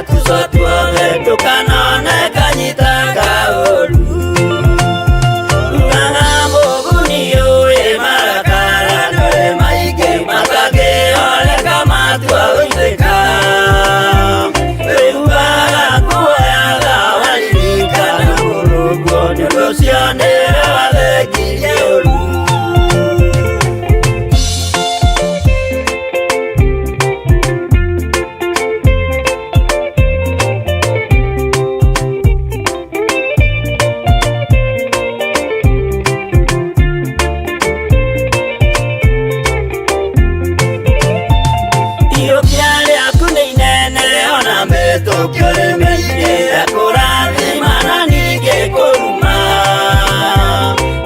Tuco tuothe ndũkanone kanyita kaũru. Ugaga mũguni ũĩ marakara ndũrĩ maingĩ matangĩoleka matua gũitĩka. Wĩhubaga nguo ya waririkana mũrũguo nĩ ũndũ ũcio nĩwe wathengirie ũru. Iyũkia rĩaku nĩ inene ona mĩtũkio nĩ mĩingĩ kũrathima na ningĩ kũruma.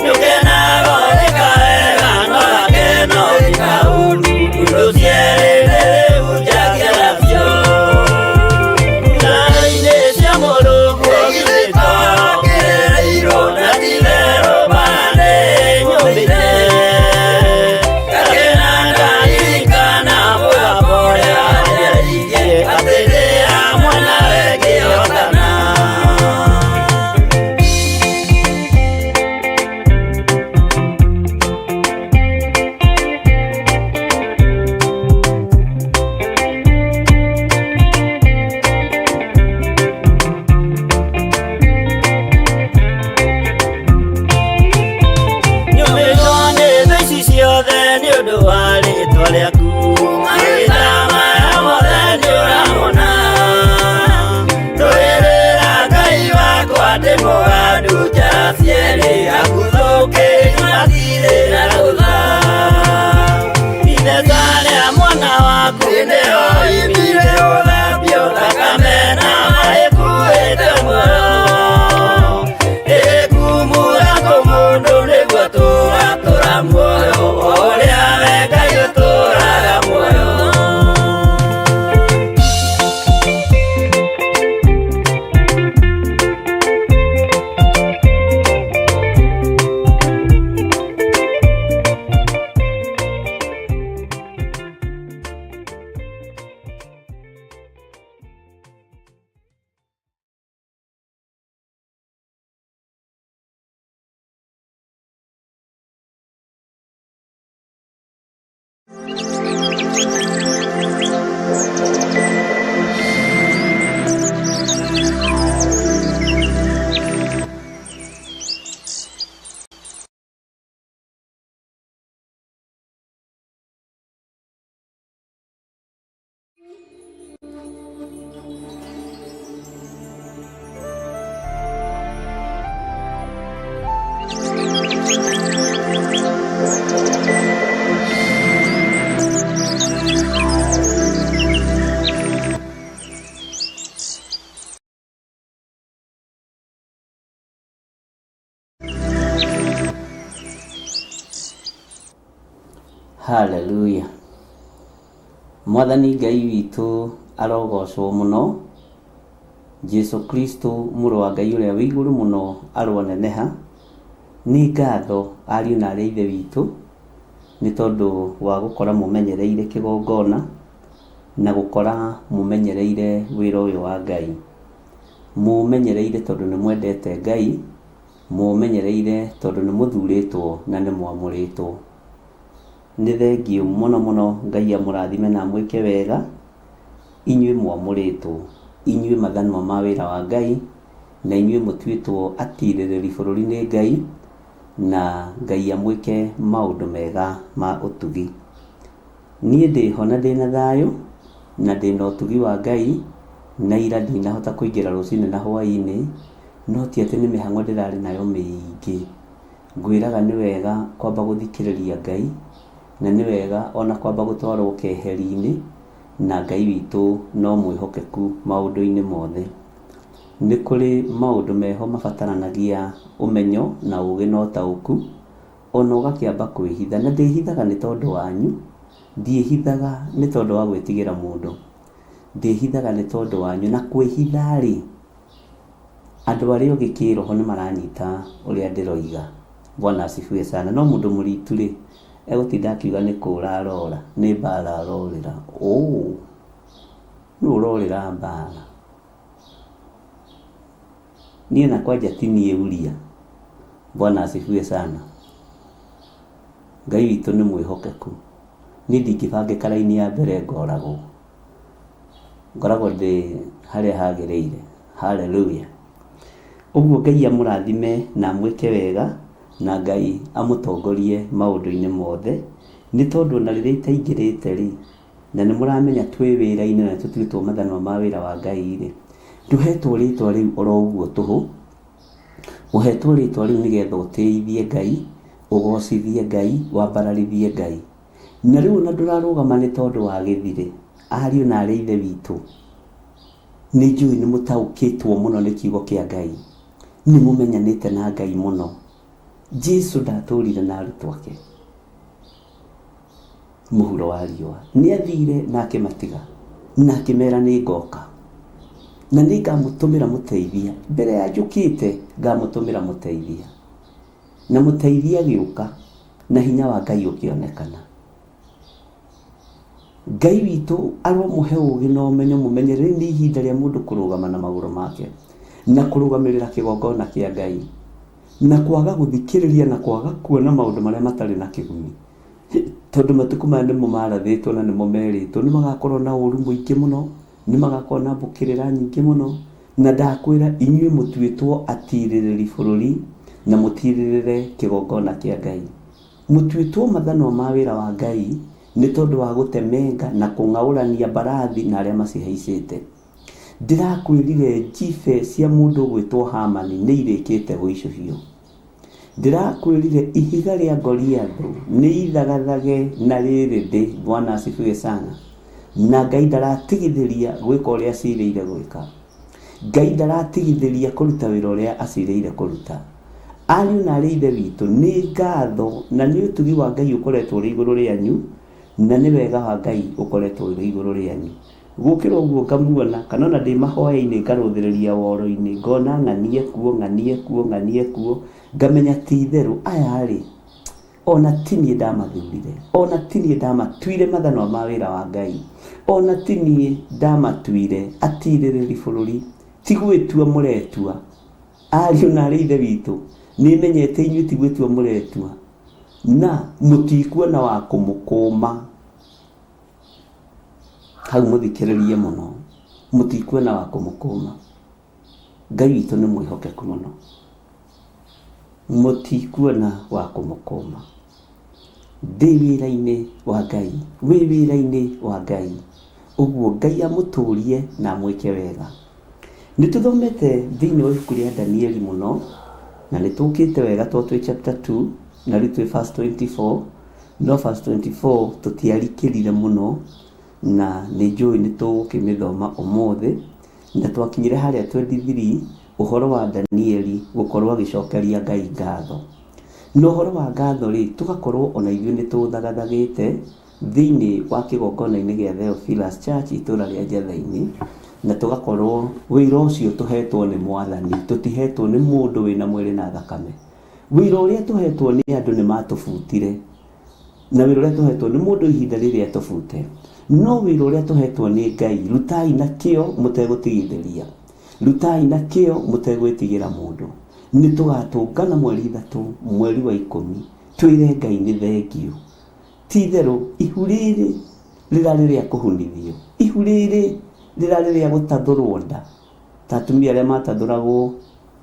Nĩũkenaga ũgĩka wega no gakeno ũgĩka ũũru ũndũ cierĩ rĩu njagia nacio. Ngari-inĩ cia mũrũguo githĩ to kĩrĩirwo na ti-itherũ mbara nĩnyũmĩte. Ngakena ndaririkana mũgambo ũrĩa wanjarĩirie atĩ ndĩ hamwe nawe ngĩhotana. Nyũmĩtwo nĩ thũ ici ciothe nĩ ũndũ wa rĩtwa rĩaku. Mahinda maya mothe nĩũramona. Rũĩrĩra Ngai wakwa ndĩ mũgandu njara cierĩ aguthũkĩri matirĩ na rũtha. Ithesa rĩa mwana waku nĩho oimire gũthambio thakame na maĩ kuĩte muoyo. Ĩkumura kũmũndũ nĩguo tũratũra muoyo ũrĩa we Ngai ũtũraga muoyo. Haleluya. Mwathani Ngai witũ arogocwo mũno. Jesu Kristo mũrũ wa Ngai ũrĩa wĩ igũrũ mũno aroneneha. Nĩ ngatho ariũ na arĩ a ithe witũ nĩ tondũ wa gũkora mũmenyereire kĩgongona na gũkora mũmenyereire wĩra ũyũ wa Ngai. Mũmenyereire tondũ nĩ mwendete Ngai, mũmenyereire tondũ nĩ mũthurĩtwo na nĩ mwamũrĩtwo. Nĩ thengiũ mũno mũno Ngai amũrathime na amwĩke wega, inyuĩ mwamũrĩtwo, inyuĩ mathanwa ma wĩra wa Ngai, na inyuĩ mũtuĩtwo atirĩrĩri bũrũri nĩ Ngai, na Ngai amwĩke maũndũ mega ma ũtugi. Niĩ ndĩho na ndĩna thayũ, na ndĩna ũtugi wa Ngai, na ira ndinahota kũingĩra rũcinĩ na hwaĩ-inĩ, no ti atĩ nĩ mĩhang'o ndĩrarĩ nayo mĩingĩ. Ngwĩraga nĩ wega kwamba gũthikĩrĩria Ngai, na nĩ wega ona kwamba gũtwarwo keheri-inĩ, na Ngai witũ no mwĩhokeku maũndũ-inĩ mothe. Nĩ kũrĩ maũndũ meho mabataranagia ũmenyo na ũgĩ na ũtaũku, ona ũgakĩamba kwĩhitha. Na ndĩhithaga nĩ tondũ wanyu, ndiĩhithaga nĩ tondũ wa gwĩtigĩra mũndũ. Ndĩhithaga nĩ tondũ wanyu. Na kwĩhitha-rĩ, andũ arĩa ogĩ kĩroho nĩ maranyita ũrĩa ndĩroiga. Bwana asifiwe sana. No mũndũ mũritu-rĩ, egũtinda akiuga nĩ kũra arora, nĩ mbara arorĩra. Ũũ, nũ ũrorĩra mbara? Niĩ na kwanja ti niĩ Uria. Bwana asifiwe sana. Ngai witũ nĩ mwĩhokeku. Niĩ ndingĩbangĩka raini ya mbere ngoragwo. Ngoragwo ndĩ harĩa hagĩrĩire. Hallelujah. Ũguo Ngai amũrathime na amwĩke wega na Ngai amũtongorie maũndũ-inĩ mothe, nĩ tondũ ona rĩrĩa itaingĩrĩte rĩ, na nĩ mũramenya twĩ wĩra-inĩ na nĩ tũtuĩtwo mathanwa ma wĩra wa Ngai rĩ, ndũhetwo rĩtwa rĩu oro ũguo tũhũ, ũhetwo rĩtwa rĩu nĩgetha ũtĩithie Ngai, ũgocithie Ngai, wambararithie Ngai. Na rĩu ona ndũrarũgama nĩ tondũ wa gĩthirĩ, ariũ na aarĩ a Ithe witũ, nĩ njũĩ nĩ mũtaũkĩtwo mũno nĩ kiugo kĩa Ngai, nĩ mũmenyanĩte na Ngai mũno. Jesu ndatũrire na arutwo ake mũhuro wa riũa, nĩ athire na akĩmatiga na akĩmera nĩ ngoka na nĩ ngamũtũmĩra mũteithia. Mbere ya njũkĩte ngamũtũmĩra mũteithia, na mũteithia agĩũka na hinya wa Ngai ũkĩonekana. Ngai witũ aromũhe ũgĩ na ũmenyo mũmenye rĩrĩ nĩ ihinda rĩa mũndũ kũrũgama na magũrũ make na kũrũgamĩrĩra kĩgongona kĩa Ngai na kwaga gũthikĩrĩria na kwaga kuona maũndũ marĩa matarĩ na kĩguni, tondũ matukũ maya nĩmo marathĩtwo na nĩmo merĩtwo nĩ magakorwo na ũru mũingĩ mũno, nĩ magakorwo na mbũkĩrĩra nyingĩ mũno. Na ndakwĩra inyuĩ mũtuĩtwo atirĩrĩri bũrũri na mũtirĩrĩre kĩgongona kĩa Ngai. Mũtuĩtwo mathanwa ma wĩra wa Ngai nĩ tondũ wa gũtemenga na kũng'aũrania mbarathi na arĩa macihaicĩte. Ndĩrakwĩrire njibe cia mũndũ ũgwĩtwo Hamani nĩ irĩkĩte gũicũhio. Ndĩrakwĩrire ihiga rĩa Goliathũ nĩ ithagathage na rĩrĩ ndĩ. Bwana asifiwe sana. Na Ngai ndaratigithĩria gwĩka ũrĩa acirĩire gwĩka. Ngai ndaratigithĩria kũruta wĩra ũrĩa acirĩire kũruta. Ariũ na aarĩ a Ithe witũ, nĩ ngatho na nĩ ũtugi wa Ngai ũkoretwo ũrĩ igũrũ rĩanyu, na nĩ wega wa Ngai ũkoretwo ũrĩ igũrũ rĩanyu. Gũkĩra ũguo ngamuona, kana ona ndĩ mahoya-inĩ ngarũthĩrĩria woro-inĩ, ngona ng'anie kuo, ng'anie kuo, ng'anie kuo, ngamenya ti itherũ aya rĩ, ona ti niĩ ndamathurire, ona ti niĩ ndamatuire mathanwa ma wĩra wa Ngai, ona ti niĩ ndamatuire atirĩrĩri bũrũri, ti gwĩtua mũretua. Ariũ na aarĩ a Ithe witũ, nĩ menyete inyuĩ ti gwĩtua mũretua, na mũtikuona wa kũmũkũma. Hau mũthikĩrĩrie mũno, mũtikuona wa kũmũkũma. Ngai witũ nĩ mwĩhokeku mũno, mũtikuona wa kũmũkũma. Ndĩ wĩra-inĩ wa Ngai, wĩ wĩra-inĩ wa Ngai, ũguo Ngai amũtũrie na amwĩke wega. Nĩ tũthomete thĩinĩ wa ibuku rĩa Danieli mũno, na nĩ tũkĩte wega tondũ twĩ chapter 2 na rĩu twĩ verse 24, no verse 24 tũtiarikĩrire mũno, na nĩ njũĩ nĩ tũgũkĩmĩthoma ũmũthĩ, na twakinyire harĩa 23 ũhoro wa Danieli gũkorwo agĩcokeria Ngai ngatho. Na ũhoro wa ngatho rĩ, tũgakorwo ona ithuĩ nĩ tũthagathagĩte thĩinĩ wa kĩgongona-inĩ gĩa Theophilus Church itũra rĩa Njathai-inĩ, na tũgakorwo wĩra ũcio tũhetwo nĩ Mwathani, tũtihetwo nĩ mũndũ wĩna mwĩrĩ na thakame. Wĩra ũrĩa tũhetwo nĩ andũ nĩ matũbutire, na wĩra ũrĩa tũhetwo nĩ mũndũ ihinda rĩrĩa tũbute, no wĩra ũrĩa tũhetwo nĩ Ngai, rutai na kĩo mũtegũtigithĩria, rutai na kĩo mũtegwĩtigĩra mũndũ. Nĩ tũgatũngana mweri 3 mweri wa 10 twĩre Ngai nĩ thengiũ. Ti itherũ ihu rĩrĩ rĩrarĩ rĩa kũhunithio, ihu rĩrĩ rĩrarĩ rĩa gũtathũrwo nda, ta atumia arĩa matathũragwo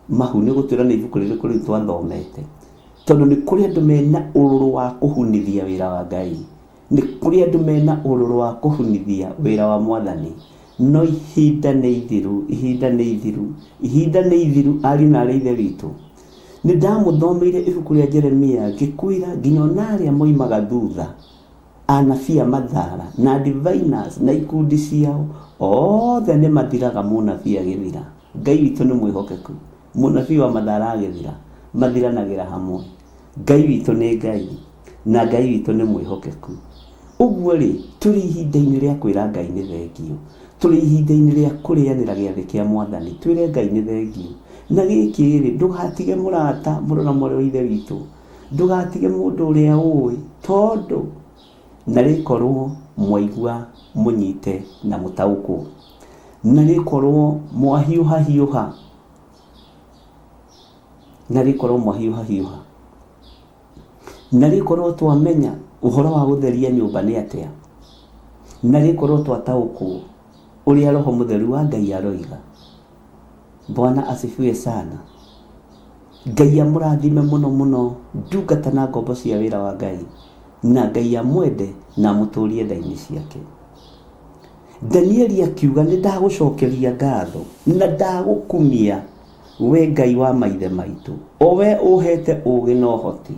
mahu. Nĩ gũtwĩra nĩ ibuku rĩrĩkũ rĩu twathomete, tondũ nĩ kũrĩ andũ mena ũrũrũ wa kũhunithia wĩra wa Ngai, nĩ kũrĩ andũ mena ũrũrũ wa kũhunithia wĩra wa Mwathani. No ihinda nĩ ithiru, ihinda nĩ ithiru, ihinda nĩ ithiru, ariũ na aarĩ a Ithe witũ. Nĩ ndamũthomeire ibuku rĩa Jeremia ngĩkwĩra nginya ona arĩa moimaga thutha, anabii a mathara na diviners na ikundi ciao othe nĩ mathiraga mũnabii agĩthira. Ngai witũ nĩ mwĩhokeku. Mũnabii wa mathara agĩthira, mathiranagĩra hamwe. Ngai witũ nĩ Ngai, na Ngai witũ nĩ mwĩhokeku. Ũguo rĩ, tũrĩ ihinda-inĩ rĩa kwĩra Ngai nĩ thengiũ. Tũrĩ ihinda-inĩ rĩa kũrĩanĩra gĩathĩ kĩa Mwathani, twĩre Ngai nĩ thengiũ. Na gĩkĩ rĩ, ndũgatige mũrata, mũrũ na mwarĩ wa Ithe witũ, ndũgatige mũndũ ũrĩa ũĩ, tondũ na rĩkorwo mwaigua mũnyite na mũtaũkwo, na rĩkorwo mwahiũha hiũha. Na rĩkorwo mwahiũha hiũha, na rĩkorwo twamenya ũhoro wa gũtheria nyũmba nĩ atĩa, na rĩkorwo twataũkwo ũrĩa Roho Mũtheru wa Ngai aroiga. Bwana asifiwe sana. Ngai amũrathime mũno mũno ndungata na ngombo cia wĩra wa Ngai, na Ngai amwende na amũtũrie tha-inĩ ciake. Danieli akiuga nĩ ndagũcokeria ngatho na ndagũkumia we Ngai wa maithe maitũ, o we ũhete ũũgĩ na ũhoti,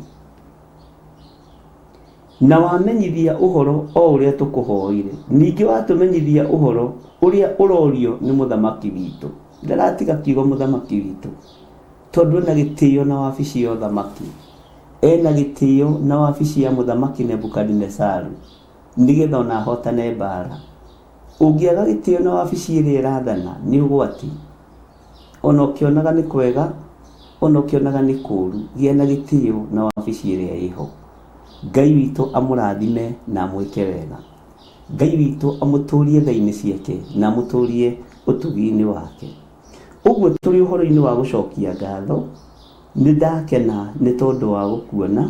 na wamenyithia ũhoro o ũrĩa tũkũhoire, ningĩ watũmenyithia ũhoro ũrĩa ũrorio nĩ mũthamaki witũ. Ndaratiga kiugo mũthamaki witũ, tondũ ena gĩtĩo na wabici ya ũthamaki, ena gĩtĩo na wabici ya mũthamaki Nebukadinesaru, nĩgetha ona ahotane mbara. Ũngĩaga gĩtĩo na wabici ĩrĩa ĩrathana nĩ ũgwati. Ona ũkĩonaga nĩ kwega, ona ũkĩonaga nĩ kũũru, gĩa na gĩtĩo na wabici ĩrĩa ĩho. Ngai witũ amũrathime na amwĩke wega. Ngai witũ amũtũrie tha-inĩ ciake na amũtũrie ũtugi-inĩ wake. Ũguo tũrĩ ũhoro-inĩ wa gũcokia ngatho, nĩ ndakena nĩ tondũ wa gũkuona,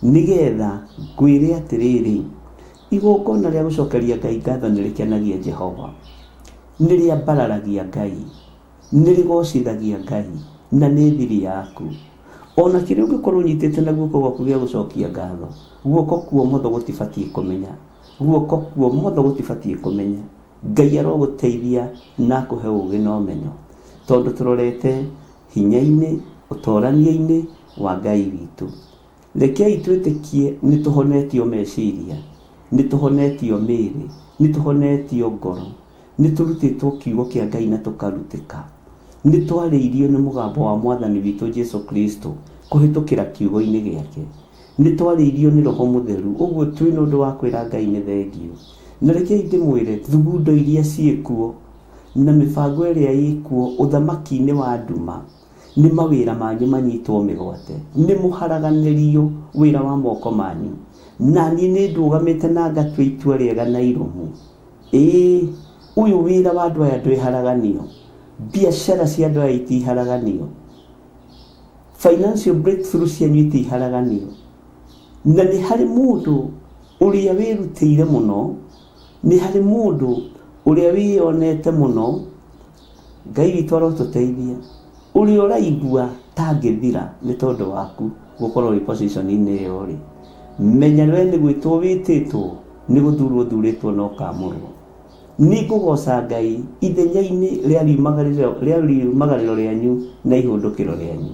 nĩgetha ngwĩre atĩrĩrĩ, igongona rĩa gũcokeria Ngai ngatho nĩ rĩkenagia Jehova, nĩ rĩambararagia Ngai, nĩ rĩgocithagia Ngai, na nĩ thiri yaku. Ona kĩrĩa ũngĩkorwo ũnyitĩte na guoko gwaku gĩa gũcokia ngatho, guoko kuomotho gũtibatiĩ kũmenya, guoko kuomotho gũtibatiĩ kũmenya. Ngai arogũteithia na akũhe ũũgĩ na ũmenyo, tondũ tũrorete hinya-inĩ, ũtorania-inĩ wa Ngai witũ. Rekei twĩtĩkie nĩ tũhonetio meciria, nĩ tũhonetio mĩĩrĩ, nĩ tũhonetio ngoro, nĩ tũrutĩtwo kiugo kĩa Ngai na tũkarutĩka. Nĩ twarĩirio nĩ mũgambo wa Mwathani witũ Jesu Kristo kũhĩtũkĩra kiugo-inĩ gĩake. Nĩ twarĩirio nĩ Roho Mũtheru, ũguo twĩna ũndũ wa kwĩra Ngai nĩ thengio. Na rekei ndĩmwĩre thugundo iria ciĩkuo na mĩbango ĩrĩa ĩkuo ũthamaki-inĩ wa nduma nĩ mawĩra manyu manyitwo mĩgwate, nĩ mũharaganĩrio wĩra wa moko manyu. Na niĩ nĩ ndũgamĩte na ngatua itua rĩega na irũmu. Ĩĩ, ũyũ wĩra wa andũ aya ndwĩharaganio, biacara cia andũ aya itiharaganio, financial breakthrough cianyu itiharaganio. Na nĩ harĩ mũndũ ũrĩa wĩrutĩire mũno, nĩ harĩ mũndũ ũrĩa wĩyonete mũno. Ngai witũ arotũteithia. Ũrĩa ũraigua tangĩthira nĩ tondũ waku gũkorwo wĩ position-inĩ ĩyo rĩ, menya we nĩ gwĩtwo wĩtĩtwo, nĩ gũthurwo ũthurĩtwo na ũkamũrwo. Nĩ ngũgoca Ngai ithenya-inĩ rĩa riumagarĩro rĩanyu na ihũndũkĩro rĩanyu.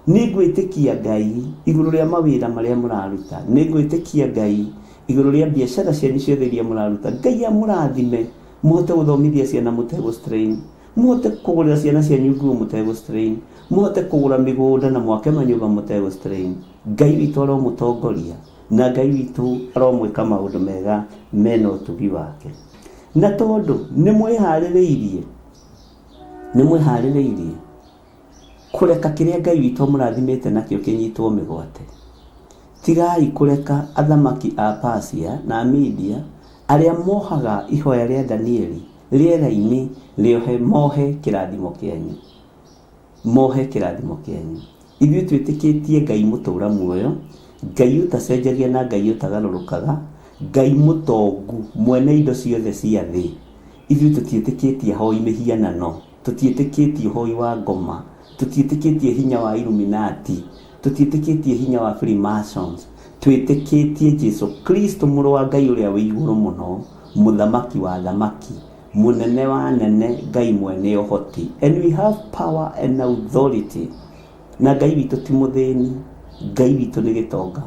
Nĩ ngwĩtĩkia Ngai igũrũ rĩa mawĩra marĩa mũraruta. Nĩ ngwĩtĩkia Ngai igũrũ rĩa biacara cianyu ciothe iria mũraruta. Ngai amũrathime mũhote gũthomithia ciana mũtegũ strain, mũhote kũgũrĩra ciana cianyu nguo mũtegũ strain, mũhote kũgũra mĩgũnda na mwake manyũmba mũtegũ strain. Ngai witũ aromũtongoria na Ngai witũ aromwĩka maũndũ mega mena ũtugi wake. Na tondũ nĩ mwĩharĩrĩirie, nĩ mwĩharĩrĩirie kũreka kĩrĩa Ngai witũ amũrathimĩte nakĩo kĩnyitwo mĩgwate. Tigai kũreka athamaki a Persia na Media arĩa mohaga ihoya rĩa Danieli rĩera-inĩ rĩohe mohe kĩrathimo kĩanyu, mohe kĩrathimo kĩanyu. Ithuĩ twĩtĩkĩtie Ngai mũtũra muoyo, Ngai ũtacenjagia na Ngai ũtagarũrũkaga, Ngai mũtongu mwene indo ciothe cia thĩ. Ithuĩ tũtiĩtĩkĩtie ahoi mĩhianano, tũtiĩtĩkĩtie ũhoi wa ngoma, tũtiĩtĩkĩtie hinya wa Illuminati, tũtiĩtĩkĩtie hinya wa Freemasons, twĩtĩkĩtie Jesu Kristo mũrũ wa Ngai ũrĩa wĩ igũrũ mũno, mũthamaki wa thamaki, mũnene wa nene, Ngai mwene ũhoti. And we have power and authority. Na Ngai witũ ti mũthĩni, Ngai witũ nĩ gĩtonga.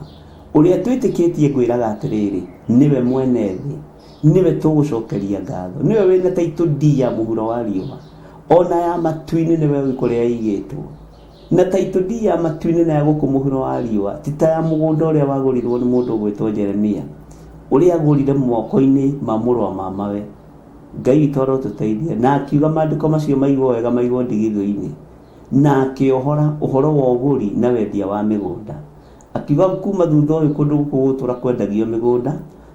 Ũrĩa twĩtĩkĩtie ngwĩraga atĩrĩrĩ, nĩwe mwene thĩ, nĩwe tũgũcokeria ngatho, nĩwe wĩna title deed ya mũhuro wa riũa, ona ya matu-inĩ nĩwe ũĩ kũrĩa ĩigĩtwo. Na title deed ya matu-inĩ na ya gũkũ mũhuro wa riũa ti ta ya mũgũnda ũrĩa wagũrirwo nĩ mũndũ ũgwĩtwo Jeremia, ũrĩa agũrire moko-inĩ ma mũrũ wa mamawe. Ngai witũ arotũteithia. Na akiuga maandĩko macio maigwo wega maigwo ndigithũ-inĩ, na akĩohora ũhoro wa ũgũri na wendia wa mĩgũnda. Akiuga kuma thutha ũyũ kũndũ gũkũ gũgũtũra kwendagio mĩgũnda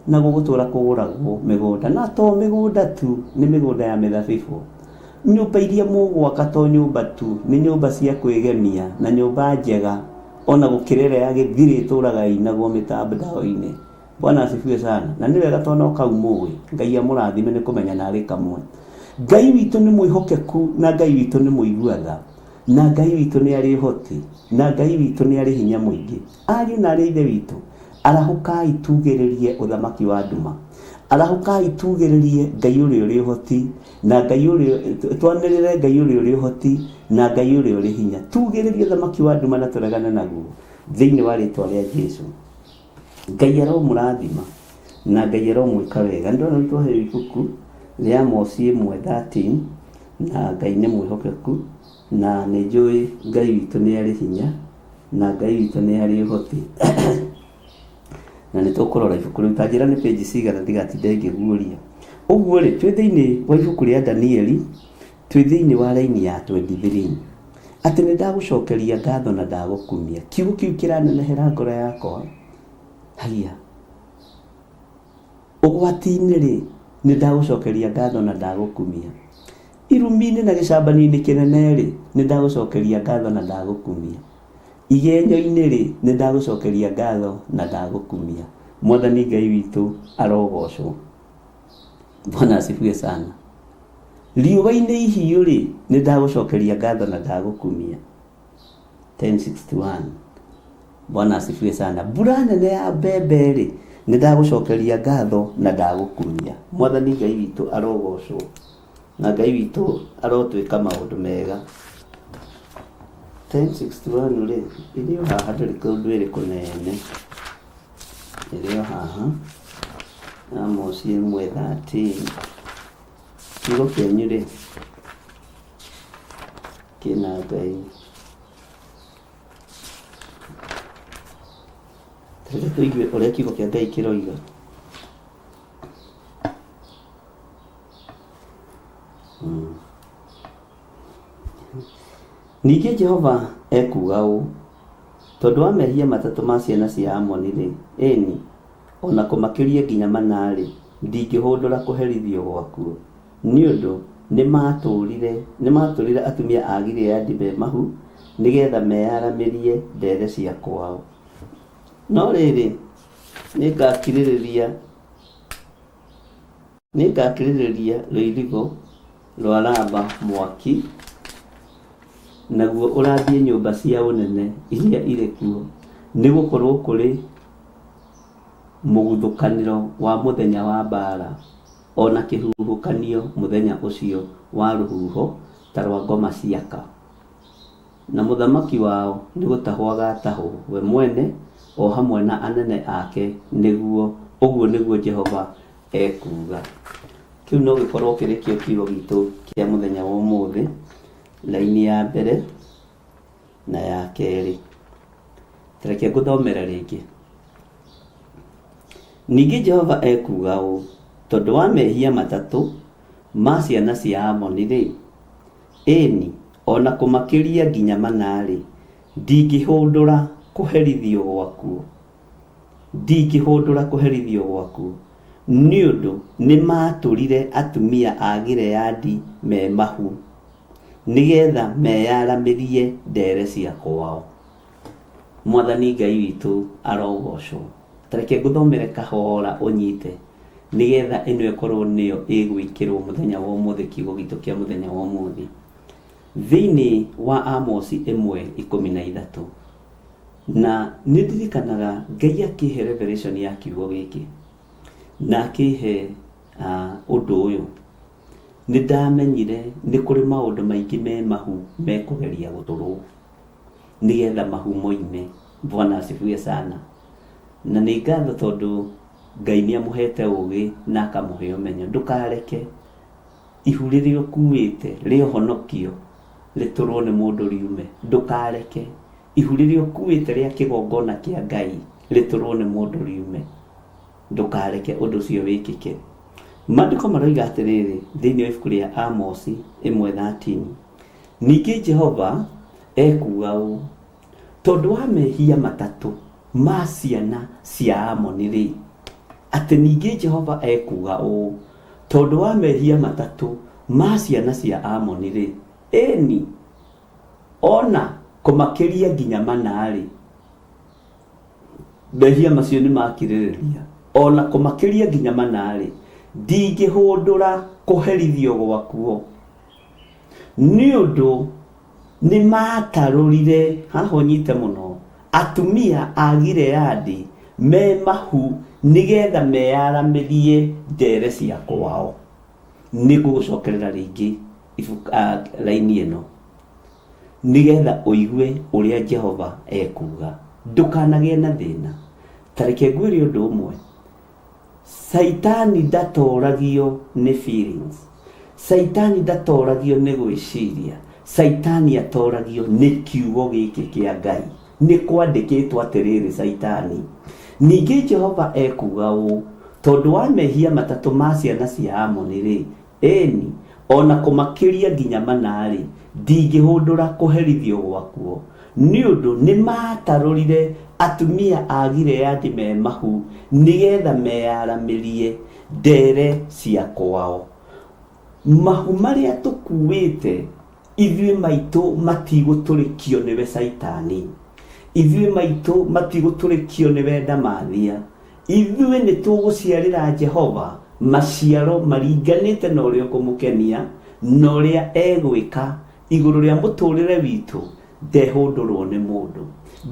na gũgũtũra kũgũragwo mĩgũnda, na to mĩgũnda tu, nĩ mĩgũnda ya mĩthabibũ. Nyũmba iria mũgwaka to nyũmba tu, nĩ nyũmba cia kwĩgemia na nyũmba njega ona gũkĩra ĩrĩa ya gĩthirĩ ĩtũraga ĩinagwo mĩtandao-inĩ. Bwana asifiwe sana. Na nĩ wega tondũ no kau mũĩ. Ngai amũrathime nĩ kũmenya narĩ kamwe. Ngai witũ nĩ mwĩhokeku na Ngai witũ nĩ mũigua tha. Na Ngai witũ nĩ arĩ ũhoti. Na Ngai witũ nĩ arĩ hinya mũingĩ. Ariũ na arĩ a Ithe witũ, arahũkai tugĩrĩrie ũthamaki wa nduma. Arahũkai tugĩrĩrie Ngai ũrĩa ũrĩ ũhoti na Ngai ũrĩa twanĩrĩre Ngai ũrĩa ũrĩ ũhoti na Ngai ũrĩa ũrĩ hinya. Tugĩrĩrie ũthamaki wa nduma na tũregane naguo thĩinĩ wa rĩtwa rĩa Jesu. Ngai aromũrathima na Ngai aromwĩka wega. Nĩ ndĩrona nĩ twaheo ibuku rĩa Amosi 1:13 na Ngai nĩ mwĩhokeku na nĩ njũĩ Ngai witũ nĩ arĩ hinya na Ngai witũ nĩ arĩ ũhoti. Na nĩ tũkũrora ibuku rĩu, ta njĩra nĩ page cigana ndigatinde ngĩguũria. Ũguo rĩ, twĩ thĩinĩ wa ibuku rĩa Danieli, twĩ thĩinĩ wa raini ya 23. Atĩ nĩ ndagũcokeria ngatho na ndagũkumia. Kiugo kĩu kĩranenehera ngoro yakwa. Haiya. Ũgwati-inĩ rĩ, nĩ ndagũcokeria ngatho na ndagũkumia. Irumi-inĩ na gĩcambanio-inĩ kĩnene rĩ, nĩ ndagũcokeria ngatho na ndagũkumia. Igenyo-inĩ rĩ, nĩ ndagũcokeria ngatho na ndagũkumia. Mwathani Ngai witũ arogocwo. Bwana asifiwe sana. Riũa-inĩ ihiũ rĩ, nĩ ndagũcokeria ngatho na ndagũkumia. 1061. Bwana asifiwe sana. Mbura nene ya mbembe rĩ, nĩ ndagũcokeria ngatho na ndagũkumia. Mwathani Ngai witũ arogocwo. Na Ngai witũ arotwĩka maũndũ mega. 1061 rĩ, ĩrĩ o haha ndĩrĩ kũndũ ĩrĩ kũnene. Ĩrĩ o haha. Amosi 1:13. Kiugo kĩanyu rĩ, kĩna Ngai. Reke tũigue ũrĩa kiugo kĩa Ngai kĩroiga. Ningĩ Jehova ekuuga ũũ, Tondũ wa mehia matatũ ma ciana cia Amoni-rĩ, ĩĩ-ni, o na kũmakĩria nginya mana-rĩ, ndingĩhũndũra kũherithio gwakuo, nĩ ũndũ nĩmaatũrire atumia a Gileadi me mahu, nĩ getha meyaramĩrie ndere cia kwao. No rĩrĩ, nĩngakirĩrĩria rũirigo rwa Raba mwaki, naguo ũrambie nyũmba cia ũnene iria irĩ kuo, nĩgũkorwo kũrĩ mũguthũkanĩro wa mũthenya wa mbaara, o na kĩhuhũkanio mũthenya ũcio wa rũhuho ta rwa ngoma ciaka. Na mũthamaki wao nĩ gũtahwo agaatahwo, we mwene o hamwe na anene ake, nĩguo, ũguo nĩguo Jehova ekuuga. Kĩu no gĩkorwo kĩrĩ kĩo kiugo gitũ kĩa mũthenya wa ũmũthĩ, raini ya mbere na ya kerĩ. Ta reke ngũthomere rĩngĩ. Ningĩ Jehova ekuuga ũũ, tondũ wa mehia matatũ ma ciana cia Amoni-rĩ, Ĩĩ-ni, o na kũmakĩria nginya mana-rĩ, ndingĩhũndũra kũherithio gwakuo, ndingĩhũndũra kũherithio gwakuo, nĩ ũndũ nĩmaatũrire atumia a Gileadi me mahu, nĩ getha meyaramĩrie ndere cia kwao. Mwathani Ngai witũ arogocwo. Ta reke ngũthomere kahora ũnyite nĩgetha ĩno ĩkorwo nĩyo ĩgwĩkĩrwo mũthenya wa ũmũthĩ kiugo gitũ kĩa mũthenya wa ũmũthĩ. Thĩinĩ wa Amosi 1:13 na nĩ ndirikanaga Ngai akĩhe revelation ya kiugo gĩkĩ na akĩhe ũndũ ũyũ nĩ ndamenyire nĩ kũrĩ maũndũ maingĩ me mahu mekũgeria gũtũrwo. Nĩgetha mahu moime. Bwana asifiwe sana. Na nĩ ngatho tondũ Ngai nĩ amũhete ũgĩ na akamũhe ũmenyo. Ndũkareke ihu rĩrĩa ũkuĩte rĩa ũhonokio rĩtũrwo nĩ mũndũ riume. Ndũkareke ihu rĩrĩa ũkuĩte rĩa kĩgongona kĩa Ngai rĩtũrwo nĩ mũndũ riume. Ndũkareke ũndũ ũcio wĩkĩke. Maandĩko maroiga atĩrĩrĩ thĩinĩ wa ibuku rĩa Amosi 1:13 Ningĩ Jehova ekuuga ũũ, Tondũ wa mehia matatũ ma ciana cia Amoni-rĩ, atĩ ningĩ Jehova ekuuga ũũ, tondũ wa mehia matatũ Ma ciana cia Amoni-rĩ, ĩni, o na kũmakĩria nginya mana-rĩ, mehia macio nĩ makirĩrĩria, o na kũmakĩria nginya mana-rĩ, ndingĩhũndũra kũherithio gwakuo, nĩ ũndũ nĩ maatarũrire, haha ũnyite mũno, atumia a Gileadi me mahu nĩgetha meyaramĩrie ndere cia kwao. Nĩ ngũgũcokerera rĩngĩ raini ĩno nĩgetha ũigue ũrĩa Jehova ekuuga. Ndũkanagĩe na thĩna. Ta reke ngwĩre ũndũ ũmwe, Caitani ndatoragio nĩ feelings. Caitani ndatoragio nĩ gwĩciria. Caitani atoragio nĩ kiugo gĩkĩ kĩa Ngai. Nĩ kwandĩkĩtwo atĩrĩrĩ, Caitani. Ningĩ Jehova ekuuga ũũ, Tondũ wa mehia matatũ ma ciana cia Amoni-rĩ, ĩĩ-ni, o na kũmakĩria nginya mana-rĩ, ndingĩhũndũra kũherithio gwakuo, nĩ ũndũ nĩmaatarũrire atumia a Gileadi me mahu nĩ getha meyaramĩrie ndere cia kwao. Mahu marĩa tũkuuĩte ithuĩ maitũ matigũtũrĩkio nĩwe Caitani, ithuĩ maitũ matigũtũrĩkio nĩwe ndamathia, ithuĩ nĩ tũgũciarĩra Jehova maciaro maringanĩte na ũrĩa ũkũmũkenia na ũrĩa egwĩka igũrũ rĩa mũtũrĩre witũ ndehũndũrwo nĩ mũndũ.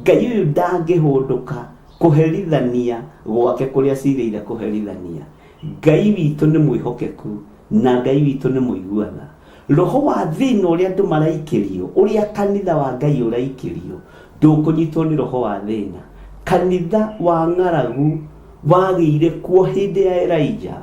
Ngai ũyũ ndangĩhũndũka kũherithania gwake kũrĩa acirĩire kũherithania. Ngai witũ nĩ mwĩhokeku na Ngai witũ nĩ mũigua tha. Roho wa thĩna ũrĩa andũ maraikĩrio, ũrĩa kanitha wa Ngai ũraikĩrio, ndũkũnyitwo nĩ roho wa thĩna. Kanitha wa ng'aragu wagĩire kuo hĩndĩ ya Elijah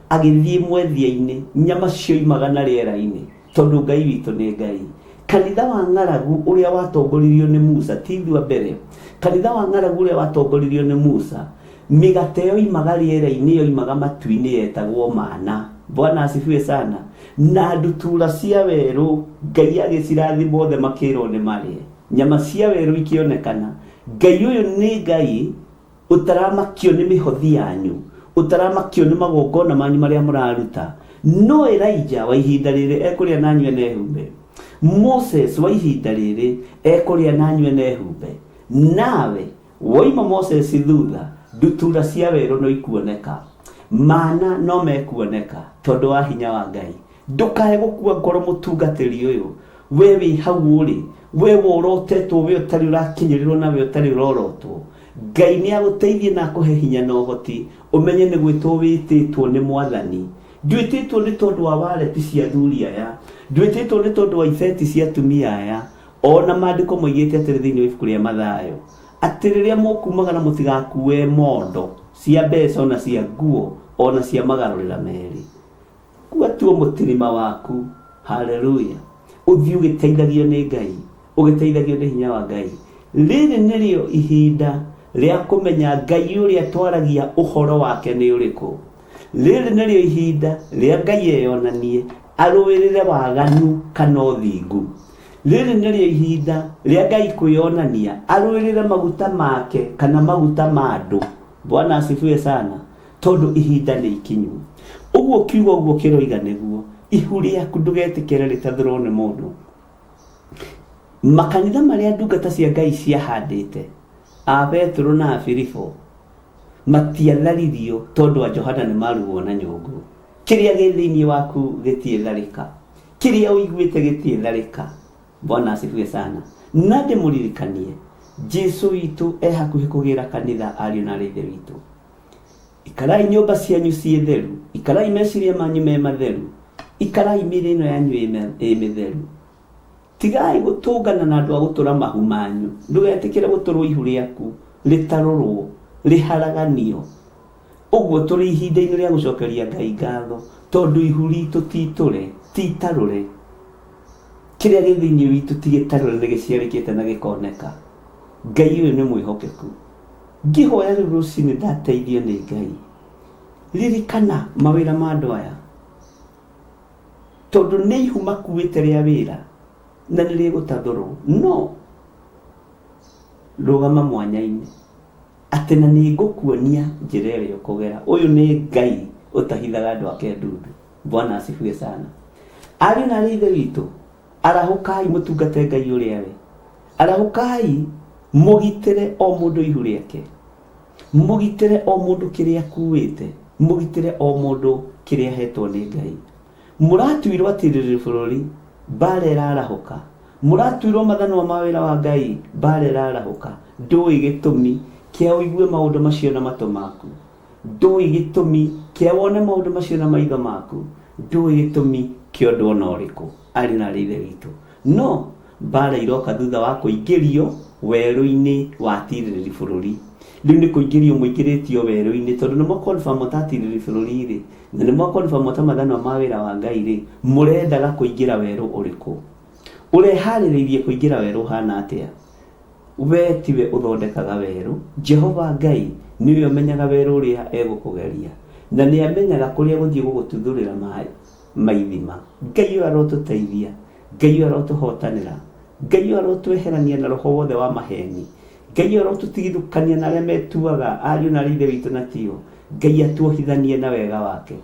agĩthiĩ mwethia-inĩ, nyama cioimaga na rĩera-inĩ, tondũ Ngai witũ nĩ Ngai. Kanitha wa ng'aragu ũrĩa watongoririo nĩ Musa, ti ithuĩ a mbere, kanitha wa ng'aragu ũrĩa watongoririo nĩ Musa, Mĩgate yoimaga rĩera-inĩ, yoimaga matu-inĩ, yetagwo mana. Bwana asifiwe sana. Na ndutura cia werũ, Ngai agĩcirathima othe makĩrwo nĩ marĩe. Nyama cia werũ ikĩonekana. Ngai ũyũ nĩ Ngai ũtaramakio nĩ mĩhothi yanyu, ũtaramakio nĩ magongona manyu marĩa mũraruta. No Elijah wa ihinda rĩrĩ ekũrĩa na anyue na ehumbe. Moses wa ihinda rĩrĩ ekũrĩa na anyue na ehumbe. Nawe Woima Moses thutha, ndutura cia werũ no ikuoneka. Mana no mekuoneka tondũ wa hinya wa Ngai. Ndũkae gũkua ngoro mũtungatĩri ũyũ. We wĩ hau ũrĩ, we worotetwo, we ũtarĩ ũrakinyĩrĩrwo na we ũtarĩ ũrorotwo. Ngai nĩ agũteithie na akũhe hinya na ũhoti ũmenye nĩ gwĩtwo wĩtĩtwo nĩ Mwathani. Ndwĩtĩtwo nĩ tondũ wa wareti cia athuri aya, ndwĩtĩtwo nĩ tondũ wa ibeti cia atumia aya. O na maandĩko moigĩte atĩrĩ thĩinĩ wa ibuku rĩa Mathayo, atĩ rĩrĩa mũkumagara mũtigakue mondo cia mbeca ona cia nguo o na cia magarũrĩra merĩ. Kua tu o mũtirima waku. Haleluya! Ũthiĩ ũgĩteithagio nĩ Ngai, ũgĩteithagio nĩ hinya wa Ngai. Rĩrĩ nĩrĩo ihinda rĩa kũmenya Ngai ũrĩa twaragia ũhoro wake nĩ ũrĩkũ. Rĩrĩ nĩrĩo ihinda rĩa Ngai eyonanie arũĩrĩre waganu kana ũthingu. Rĩrĩ nĩrĩo ihinda rĩa Ngai kwĩyonania arũĩrĩre maguta make kana maguta ma andũ. Bwana asifiwe sana. Tondũ ihinda nĩ ikinyu. Ũguo kiugo ũguo kĩroiga nĩguo. Ihu rĩaku ndũgetĩkĩre rĩtathũrwo nĩ mũndũ. Makanitha marĩa ndungata cia Ngai ciahandĩte, a Petero na a Filipo, matiatharirio tondũ a Johana nĩ marugwo na nyũngũ. Kĩrĩa gĩ thĩinĩ waku gĩtiĩtharĩka. Kĩrĩa ũiguĩte gĩtiĩtharĩka. Bwana asifiwe sana. Na ndĩmũririkanie, Jesu witũ e hakuhĩ kũgĩra kanitha ariũ na aarĩ a Ithe witũ. Ikarai nyũmba cianyu ciĩ theru, ikarai meciria manyu me matheru, ikarai mĩĩrĩ ĩno yanyu ĩ mĩtheru. Tigai gũtũngana na andũ a gũtũra mahu manyu. Ndũgetĩkĩre gũtũrwo ihu rĩaku rĩtarũrwo, rĩharaganio. Ũguo tũrĩ ihinda-inĩ rĩa gũcokeria Ngai ngatho tondũ ihu ritũ ti itũre, ti itarũre. Kĩrĩa gĩ thĩinĩ witũ ti gĩtarũre nĩ gĩciarĩkĩte na gĩkoneka. Ngai ũyũ nĩ mwĩhokeku. Ngĩhoya rĩu rũcinĩ ndateithio nĩ Ngai. Ririkana mawĩra ma andũ aya. Tondũ nĩ ihu makuĩte rĩa wĩra na nĩ rĩgũtathũrwo. No rũgama mwanya-inĩ atĩ na nĩ ngũkuonia njĩra ĩrĩa ũkũgera. Ũyũ nĩ Ngai ũtahithaga andũ ake ndundu. Bwana asifiwe sana. Ariũ na aarĩ a Ithe witũ, arahũkai mũtungate Ngai ũrĩa we. Arahũkai mũgitĩre o mũndũ ihu rĩake, mũgitĩre o mũndũ kĩrĩa akuĩte, mũgitĩre o mũndũ kĩrĩa ahetwo nĩ Ngai. Mũratuirwo atirĩrĩri bũrũri, mbara ĩrarahũka. Mũratuirwo mathanwa ma wĩra wa Ngai, mbara ĩrarahũka. Ndũĩ gĩtũmi kĩa ũigue maũndũ macio na matũ maku. Ndũĩ gĩtũmi kĩa wone maũndũ macio na maitho maku. Ndũĩ gĩtũmi kĩa ũndũ ona ũrĩkũ, ariũ na aarĩ a Ithe witũ. No mbara iroka thutha wa kũingĩrio werũ-inĩ wa atirĩrĩri bũrũri. Rĩu nĩ kũingĩrio mũingĩrĩtio werũ-inĩ, tondũ nĩ mwa confirm ta atirĩrĩri bũrũri-rĩ, na nĩ mwa confirm ta mathanwa ma wĩra wa Ngai-rĩ, mũrendaga kũingĩra werũ ũrĩkũ? Ũreharĩrĩirie kũingĩra werũ ũhana atĩa? We tiwe ũthondekaga werũ, Jehova Ngai nĩwe ũmenyaga werũ ũrĩa egũkũgeria, na nĩ amenyaga kũrĩa egũthiĩ gũgũtuthũrĩra maĩ ma ithima. Ngai ũyũ arotũteithia, Ngai ũyũ arotũhotanĩra, Ngai ũyũ arotweherania na roho wothe wa maheni, Ngai ũyũ arotũtigithũkania na arĩa metuaga ariũ na aarĩ a Ithe witũ na tio. Ngai atuohithanie na wega wake.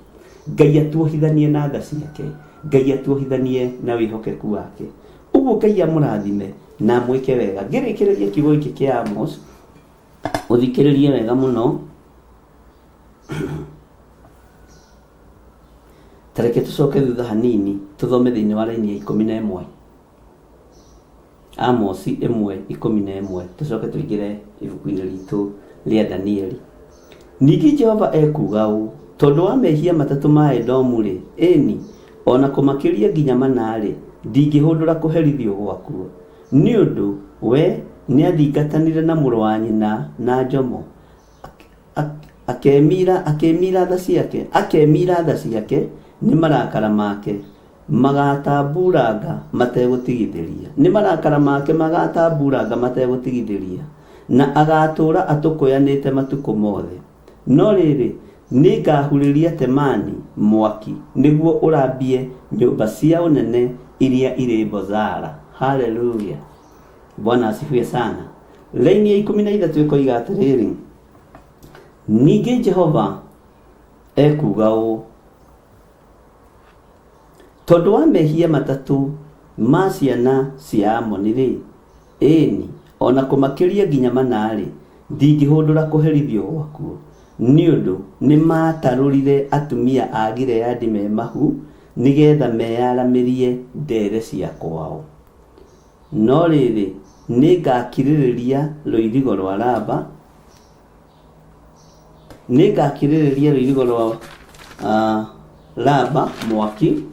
Ngai atuohithanie na tha ciake. Ngai atuohithanie na wĩhokeku wake. Ũguo Ngai amũrathime na amwĩke wega. Ngĩrĩkĩrĩria kiugo gĩkĩ kĩa Amos, ũthikĩrĩrie wega mũno. Ta reke tũcoke thutha hanini tũthome thĩinĩ wa raini ya 11. Amosi 1:11, tũcoke tũingĩre ibuku-inĩ ritũ rĩa Danieli. Ningĩ Jehova ekuuga ũũ, Tondũ wa mehia matatũ ma Edomu-rĩ, ĩĩ-ni, o na kũmakĩria nginya mana-rĩ, ndingĩhũndũra kũherithio gwakuo. Nĩ ũndũ we nĩathingatanire na mũrũ wa nyina na njomo, akemira akĩmira tha ciake, akemira tha ciake nĩ marakara make, Magatambuuranga mategũtigithĩria, nĩ marakara make magatambuuranga mategũtigithĩria, na agaatũũra atũkũyanĩte matukũ mothe. No rĩrĩ, nĩngahurĩria Temani mwaki nĩguo ũrambie nyũmba cia ũnene iria irĩ Bozara. Haleluya! Bwana asifiwe sana. Raini ya 13 ĩkoiga atĩrĩrĩ, ningĩ Jehova ekuuga ũũ, Tondũ wa mehia matatũ ma ciana cia Amoni-rĩ, ĩĩ-ni, o na kũmakĩria nginya mana-rĩ, ndingĩhũndũra kũherithio gwakuo, nĩ ũndũ nĩmaatarũrire atumia a Gileadi me mahu, nĩ getha meyaramĩrie ndere cia kwao. No rĩrĩ, nĩngakirĩrĩria rũirigo rũa Raba, Nĩngakirĩrĩria rũirigo rwa Raba mwaki,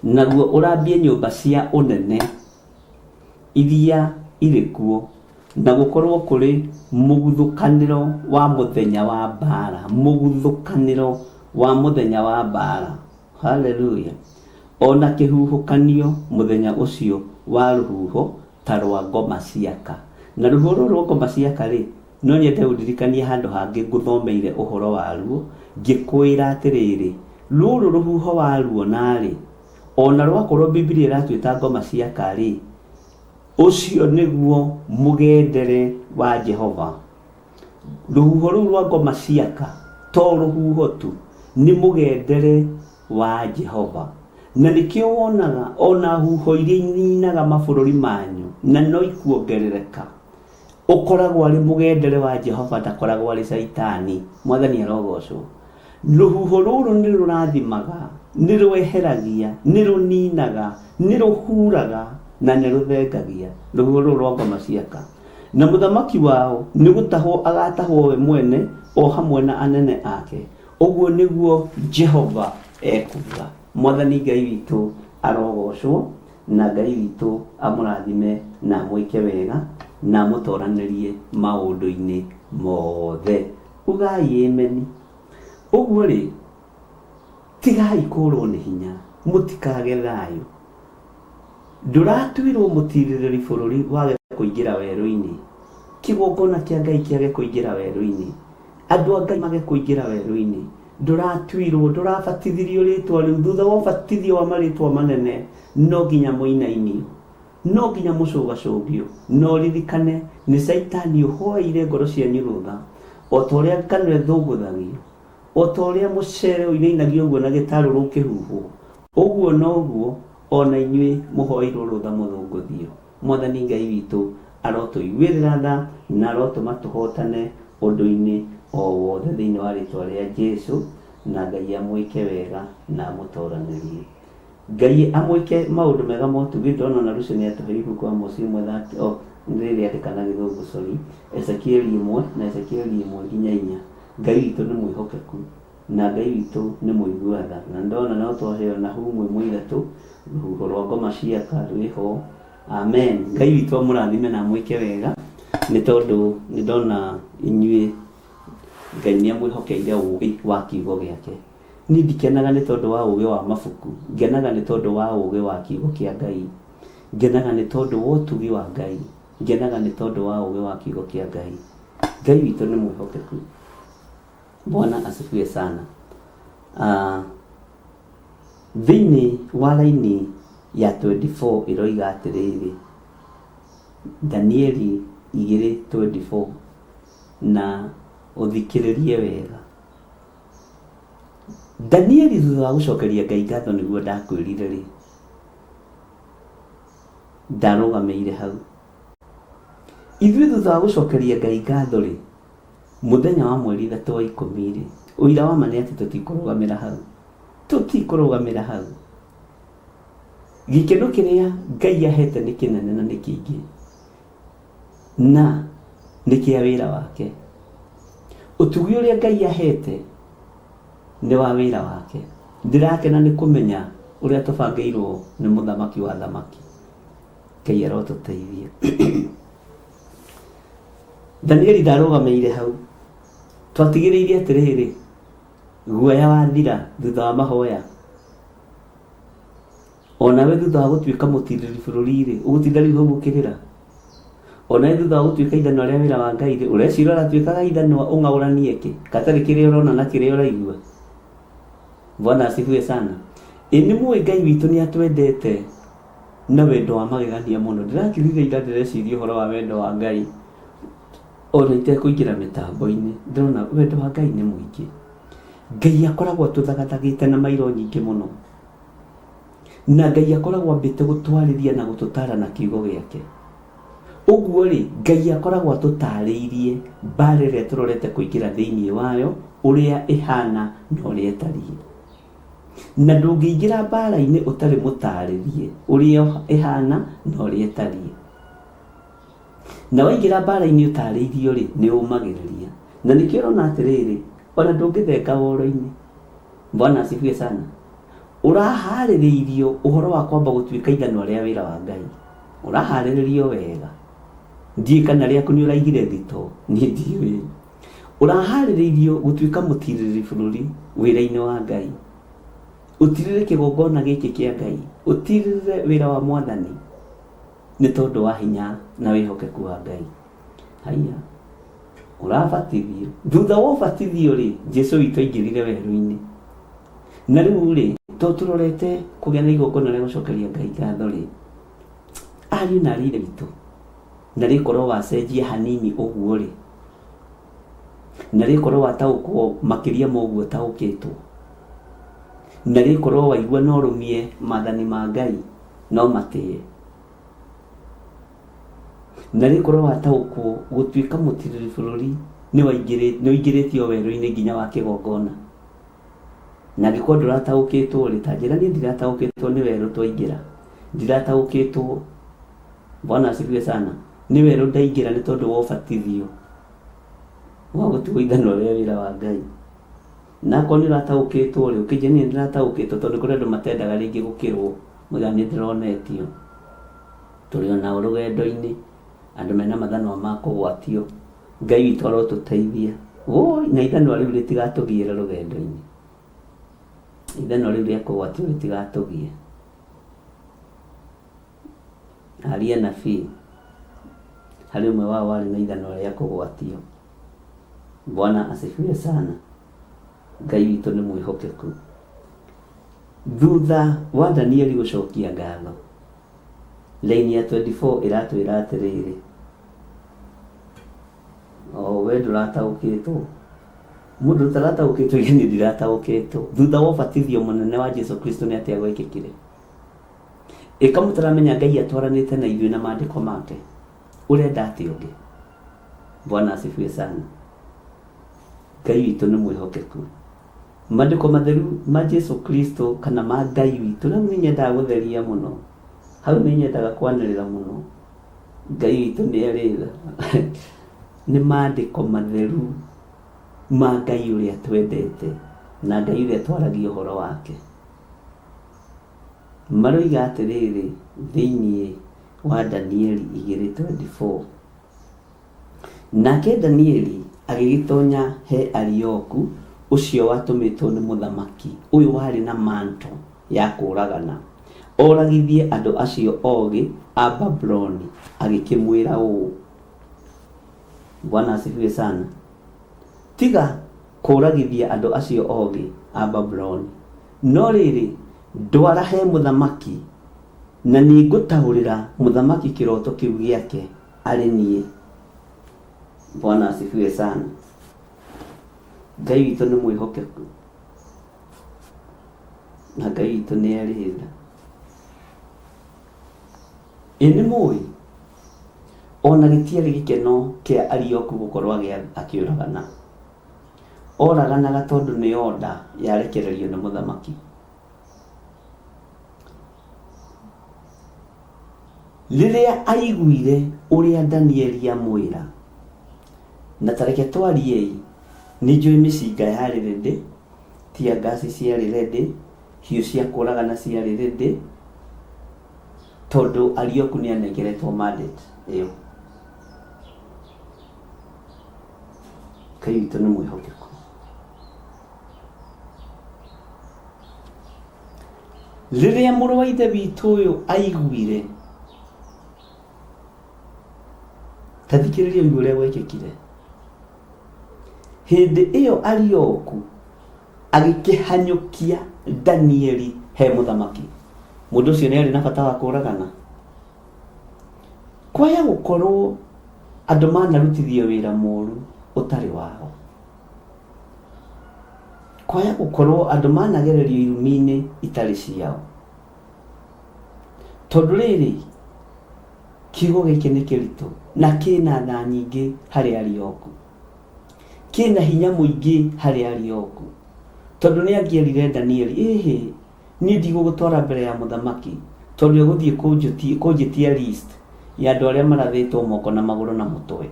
naguo ũrambie nyũmba cia ũnene iria irĩ kuo, na gũkorwo kũrĩ mũguthũkanĩro wa mũthenya wa mbaara, mũguthũkanĩro wa mũthenya wa mbaara. Haleluya! O na kĩhuhũkanio mũthenya ũcio wa rũhuho ta rwa ngoma ciaka. Na rũhuho rũrũ rwa ngoma ciaka-rĩ, no nyende ũndirikanie handũ hangĩ ngũthomeire ũhoro waruo, ngĩkwĩra atĩrĩrĩ, rũrũ rũhuho waruona-rĩ, o na rwakorwo Bibilia ĩratwĩta ngoma ciaka-rĩ, ũcio nĩguo mũgendere wa Jehova. Rũhuho rũu rwa ngoma ciaka to rũhuho tu, nĩ mũgendere wa Jehova. Na nĩkĩo wonaga ona huho iria ininaga mabũrũri manyu na no ikuongerereka, ũkoragwo arĩ mũgendere wa Jehova ndakoragwo arĩ Caitani. Mwathani arogocwo. Rũhuho rũrũ nĩ rũrathimaga, nĩ rweheragia, nĩ rũninaga, nĩ rũhuraga na nĩ rũthengagia. Rũhuho rũrũ rwa ngoma ciaka. Na mũthamaki wao nĩ gũtahwo agatahwo we mwene o hamwe na anene ake. Ũguo nĩguo Jehova ekuuga. Mwathani Ngai witũ arogocwo, na Ngai witũ amũrathime na amwĩke wega, na amũtoranĩrie maũndũ-inĩ mothe. Ugai ĩmeni. Ũguo-rĩ, tigai kũũrwo nĩ hinya, mũtikage thayũ. Ndũratuirwo mũtiirĩrĩri bũrũri wage kũingĩra werũ-inĩ, kĩgongona kĩa Ngai kĩage kũingĩra werũ-inĩ, andũ a Ngai mage kũingĩra werũ-inĩ. Ndũratuirwo, ndũrabatithirio rĩtwa rĩu, thutha wa ũbatithio wa marĩtwa manene, no nginya mũinainio, no nginya mũcũgacũgio, na ũririkane nĩ Caitani ũhoeire ngoro cianyu rũtha, o ta ũrĩa ngano ĩthũngũthagio, o ta ũrĩa mũcere ũinainagio ũguo na gĩtarũrũ ũkĩhuhwo. Ũguo noguo o na inyuĩ mũhoeirwo rũtha mũthũngũthio. Mwathani Ngai witũ arotũiguĩrĩra tha na arotũma tũhotane ũndũ-inĩ o wothe thĩinĩ wa rĩtwa rĩa Jesu, na Ngai amwĩke wega na amũtoranĩrie. Ngai amwĩke maũndũ mega ma ũtugi. Ndĩrona ona Lucy nĩ atũhe ibuku Amosi ĩmwe that oh, rĩrĩandĩka na gĩthũngũ sorry, Ezekieli ĩmwe na Ezekieli ĩmwe nginya inya. Ngai witũ nĩ mwĩhokeku na Ngai witũ nĩ mũigua tha. Na ndona no twaheo Nahumu ĩmwe ithatũ, rũhuho rwa ngoma ciaka rwĩho. Amen. Ngai witũ amũrathime na amwĩke wega nĩ tondũ nĩ ndona inyuĩ Ngai nĩ amwĩhokeire ũũgĩ wa kiugo gĩake. Niĩ ndikenaga nĩ tondũ wa ũũgĩ wa mabuku, ngenaga nĩ tondũ wa ũũgĩ wa kiugo kĩa Ngai. Ngenaga nĩ tondũ wa ũtugi wa Ngai. Ngenaga nĩ tondũ wa ũũgĩ wa kiugo kĩa Ngai. Ngai witũ nĩ mwĩhokeku. Bwana asifiwe sana. Thĩinĩ wa raini ya 24 ĩroiga atĩrĩrĩ, Danieli 2:24, na ũthikĩrĩrie wega. Danieli thutha wa gũcokeria Ngai ngatho nĩguo ndakwĩrire rĩ, ndarũgamĩire hau. Ithuĩ thutha wa gũcokeria Ngai ngatho rĩ, mũthenya wa mweri ithatũ wa ikũmi rĩ, ũira wa ma nĩ atĩ tũtikũrũgamĩra hau. Tũtikũrũgamĩra hau. Gĩkeno kĩrĩa Ngai ahete nĩ kĩnene na nĩ kĩingĩ. Na nĩ kĩa wĩra wake. Ũtugi ũrĩa Ngai ahete nĩ wa wĩra wake. Ndĩrakena nĩ kũmenya ũrĩa tũbangĩirwo nĩ mũthamaki wa athamaki. Ngai arotũteithia. Danieli ndarũgamĩire hau. Twatigĩrĩire atĩrĩrĩ, guoya wathira thutha wa mahoya. Onawe thutha wa gũtuĩka mũtirĩrĩri bũrũri-rĩ, ũgũtinda rĩu hau ũkĩrĩra? Onawe thutha wa gũtuĩka ithanwa rĩa wĩra wa Ngai-rĩ, ũreciria ũratuĩkaga ithanwa ũng'aũranie kĩ? Gatarĩ kĩrĩa ũrona na kĩrĩa ũraigua? Bwana asifiwe sana. Ĩ nĩ mũĩ Ngai witũ nĩ atwendete na wendo wa magegania mũno. Ndĩrakĩrire ira ndĩreciria ũhoro wa wendo wa Ngai ona itekũingĩra mĩtambo-inĩ, ndĩrona wendo wa Ngai nĩ mũingĩ. Ngai akoragwo atũthagathagĩte na mairo nyingĩ mũno. Na Ngai akoragwo ambĩte gũtwarĩria na gũtũtara na kiugo gĩake. Ũguo rĩ, Ngai akoragwo atũtarĩirie mbara ĩrĩa tũrorete kũingĩra thĩinĩ wayo, ũrĩa ĩhana na ũrĩa ĩtariĩ. Na ndũngĩingĩra mbara-inĩ ũtarĩ mũtarĩrie ũrĩa ĩhana na ũrĩa ĩtariĩ. Na waingĩra mbara-inĩ ũtarĩirio rĩ, nĩ ũmagĩrĩria. Na nĩkĩo ũrona atĩrĩrĩ, ona ndũngĩthenga woro-inĩ. Bwana asifiwe sana. Ũraharĩrĩirio ũhoro wa kwamba gũtuĩka ithanwa rĩa wĩra wa Ngai. Ũraharĩrĩrio wega. Ndiũĩ kana rĩaku nĩ ũraigire thito, niĩ ndiũĩ. Ũraharĩrĩirio gũtuĩka mũtirĩrĩri bũrũri wĩra-inĩ wa Ngai. Ũtirĩrĩre kĩgongona gĩkĩ kĩa Ngai. Ũtirĩrĩre wĩra wa Mwathani nĩ tondũ wa hinya na wĩhokeku wa Ngai. Haiya. Ũrabatithio. Thutha wa ũbatithio rĩ, Jesu witũ aingĩrire werũ-inĩ. Na rĩu rĩ, to tũrorete kũgĩa na igongona rĩa gũcokeria Ngai ngatho rĩ, ariũ na aarĩ a Ithe witũ, na rĩkorwo wacenjia hanini ũguo rĩ, na rĩkorwo wataũkwo makĩria ma ũguo ũtaũkĩtwo, na rĩkorwo waigua no ũrũmie maathani ma Ngai, no matĩe. Na rĩkorwo wataũkwo gũtuĩka mũtirĩrĩri bũrũri nĩ ũingĩrĩtio werũ-inĩ nginya wa kĩgongona. Na angĩkorwo ndũrataũkĩtwo rĩ, ta njĩra niĩ ndirataũkĩtwo nĩ werũ twaingĩra. Ndirataũkĩtwo, Bwana asifiwe sana, nĩ werũ ndaingĩra nĩ tondũ wa ũbatithio wa gũtuo ithanwa rĩa wĩra wa Ngai. Na akorwo nĩ ũrataũkĩtwo rĩ, ũkĩnjĩra niĩ nĩndĩrataũkĩtwo tondũ nĩ kũrĩ andũ matendaga rĩngĩ gũkĩrwo, moigaga nĩ ndĩronetio. Tũrĩ o nao rũgendo-inĩ, andũ mena mathanwa ma kũgwatio. Ngai witũ arotũteithia. Woi, na ithanwa rĩu rĩtigatũgiĩre rũgendo-inĩ. Ithanwa rĩu rĩa kũgwatio rĩtigatũgie. Aria anabii, harĩ ũmwe wao warĩ na ithanwa rĩa kũgwatio. Bwana asifiwe sana. Ngai witũ nĩ mwĩhokeku. Thutha wa Danieli gũcokia ngatho, Raini ya 24 ĩratwĩra atĩrĩrĩ, o we ndũrataũkĩtwo, Mũndũ ũtarataũkĩtwo ige niĩ ndirataũkĩtwo. Thutha wa ũbatithio mũnene wa Jesu Kristo nĩ atĩa gwekĩkire? Ĩka mũtaramenya Ngai atwaranĩte na ithuĩ na maandĩko make. Ũrenda atĩa ũngĩ? Bwana asifiwe sana. Ngai witũ nĩ mwĩhokeku. Maandĩko matheru ma Jesu Kristo kana ma Ngai witũ, rĩu nĩ nyendaga gũtheria mũno. Hau nĩ nyendaga kwanĩrĩra mũno. Ngai witũ nĩ arĩ tha. Nĩ maandĩko matheru ma Ngai ũrĩa twendete na Ngai ũrĩa twaragia ũhoro wake. Maroiga atĩrĩrĩ thĩinĩ wa Danieli 2:24, Nake Danieli agĩgĩtonya he Arioku, ũcio watũmĩtwo nĩ mũthamaki, ũyũ warĩ na manto ya kũũragana, oragithie andũ acio ogĩ a Babuloni, agĩkĩmwĩra ũũ, Bwana asifiwe sana. Tiga kũũragithia andũ acio ogĩ a Babuloni. No rĩrĩ, ndwara he mũthamaki, na nĩngũtaũrĩra mũthamaki kĩroto kĩu gĩake arĩ niĩ. Bwana asifiwe sana. Ngai witũ nĩ mwĩhokeku na Ngai witũ nĩ arĩ tha. Ĩ nĩ mũĩ ona gĩtiarĩ gĩkeno kĩa Arioku gũkorwo akĩũragana. Oraganaga tondũ nĩ order yarekererio nĩ mũthamaki. Rĩrĩa aiguire ũrĩa Danieli amwĩra, na ta reke twariei, nĩ njũĩ mĩcinga yarĩ ready, tear gas ciarĩ ready, hiũ cia kũragana ciarĩ ready, tondũ Arioku nĩ anengeretwo mandate ĩyo. Ngai witũ nĩ mwĩhokeku. Rĩrĩa mũrũ wa ithe witũ ũyũ aiguire, ta thikĩrĩria ũigue ũrĩa gwekĩkire. Hĩndĩ ĩyo Arioku agĩkĩhanyũkia Danieli he mũthamaki. Mũndũ ũcio nĩ arĩ na bata wa kũragana. Kwaya gũkorwo andũ manarutithio wĩra mũru ũtarĩ wao. Kwaya gũkorwo andũ managererio irumi-inĩ itarĩ ciao. Tondũ rĩrĩ, kiugo gĩkĩ nĩ kĩritũ na kĩna tha nyingĩ harĩ Arioku. Kĩna hinya mũingĩ harĩ Arioku. Tondũ nĩ angĩerire Danieli, ĩhĩ, niĩ ndigũgũtwara mbere ya mũthamaki, tondũ egũthiĩ kũnjĩtia list ya andũ arĩa marathĩtwo moko na magũrũ na mũtwe.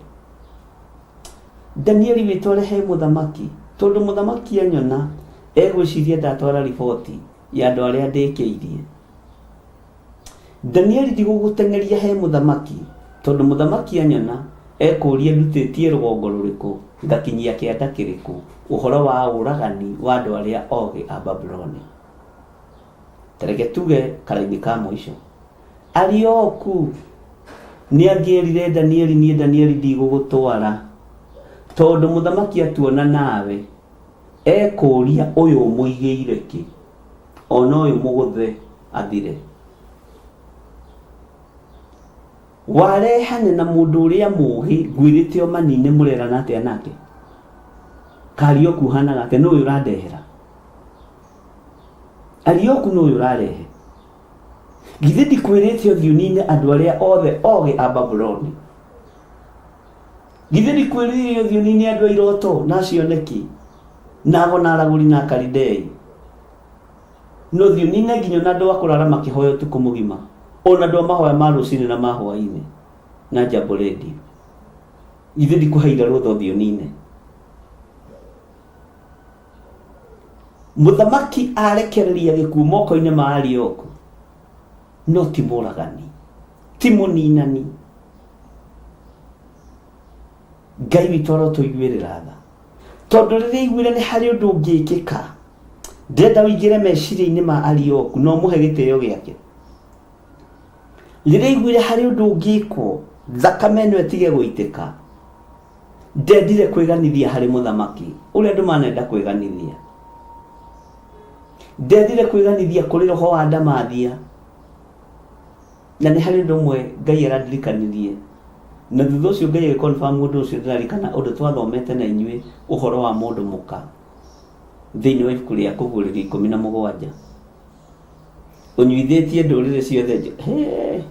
Danieli wĩtware he mũthamaki, tondũ mũthamaki anyona egwĩciria ndatwara riboti ya andũ arĩa ndĩkĩirie. Danieli ndigũgũteng'eria he mũthamaki, tondũ mũthamaki anyona ekũria ndutĩtie rũgongo rũrĩkũ ngakinyia kĩanda kĩrĩkũ ũhoro wa ũragani wa andũ arĩa ogĩ a Babuloni. Ta reke tuge karaini ka mũico. Arioku nĩ angĩerire Danieli, niĩ Danieli ndigũgũtwara, tondũ mũthamaki atuona nawe ekũria ũyũ ũmũigĩire kĩ, ona ũyũ mũgũthe athire. Warehane na mũndũ ũrĩa mũũgĩ ngwĩrĩte ũmanine mũrerana atĩa nake? Karioku ũhanaga atĩa? Nũ ũyũ ũrandehera? Arioku nũ ũyũ ũrarehe? Githĩ ndikwĩrĩte ũthiĩ ũnine andũ arĩa othe ogĩ a Babuloni? Githĩ ndikwĩrĩire ũthiĩ ũnine andũ a iroto na acioneki na ago na aragũri na Akalidei? No ũthiĩ ũnine nginya ona andũ a kũrara makĩhoya ũtukũ mũgima, ona andũ a mahoya ma rũcinĩ na ma hwaĩ-inĩ na Jambo Radio. Githĩ ndikũheire rũtha ũthiĩ ũnine? Mũthamaki arekereria gĩkuũ moko-inĩ ma Arioku, no ti mũragani, ti mũninani. Ngai witũ arotũiguĩrĩra tha, tondũ rĩrĩa aiguire nĩ harĩ ũndũ ũngĩkĩka, ndĩrenda ũingĩre meciria-inĩ ma Arioku na ũmũhe gĩtĩo gĩake. Rĩrĩa aiguire harĩ ũndũ ũngĩkwo, thakame ĩno ĩtige gũitĩka, ndendire kwĩganithia harĩ mũthamaki ũrĩa andũ manenda kwĩganithia. Ndendire kwĩganithia kũrĩ roho wa ndamathia. Na nĩ harĩ ũndũ ũmwe Ngai arandirikanirie. Na thutha ũcio Ngai agĩ-confirm ũndũ ũcio. Ndĩrarikana ũndũ twathomete na inyuĩ ũhoro wa mũndũ mũka thĩinĩ wa ibuku rĩa Kũguũrĩrio 17, ũnyuithĩtie ndũrĩrĩ ciothe. He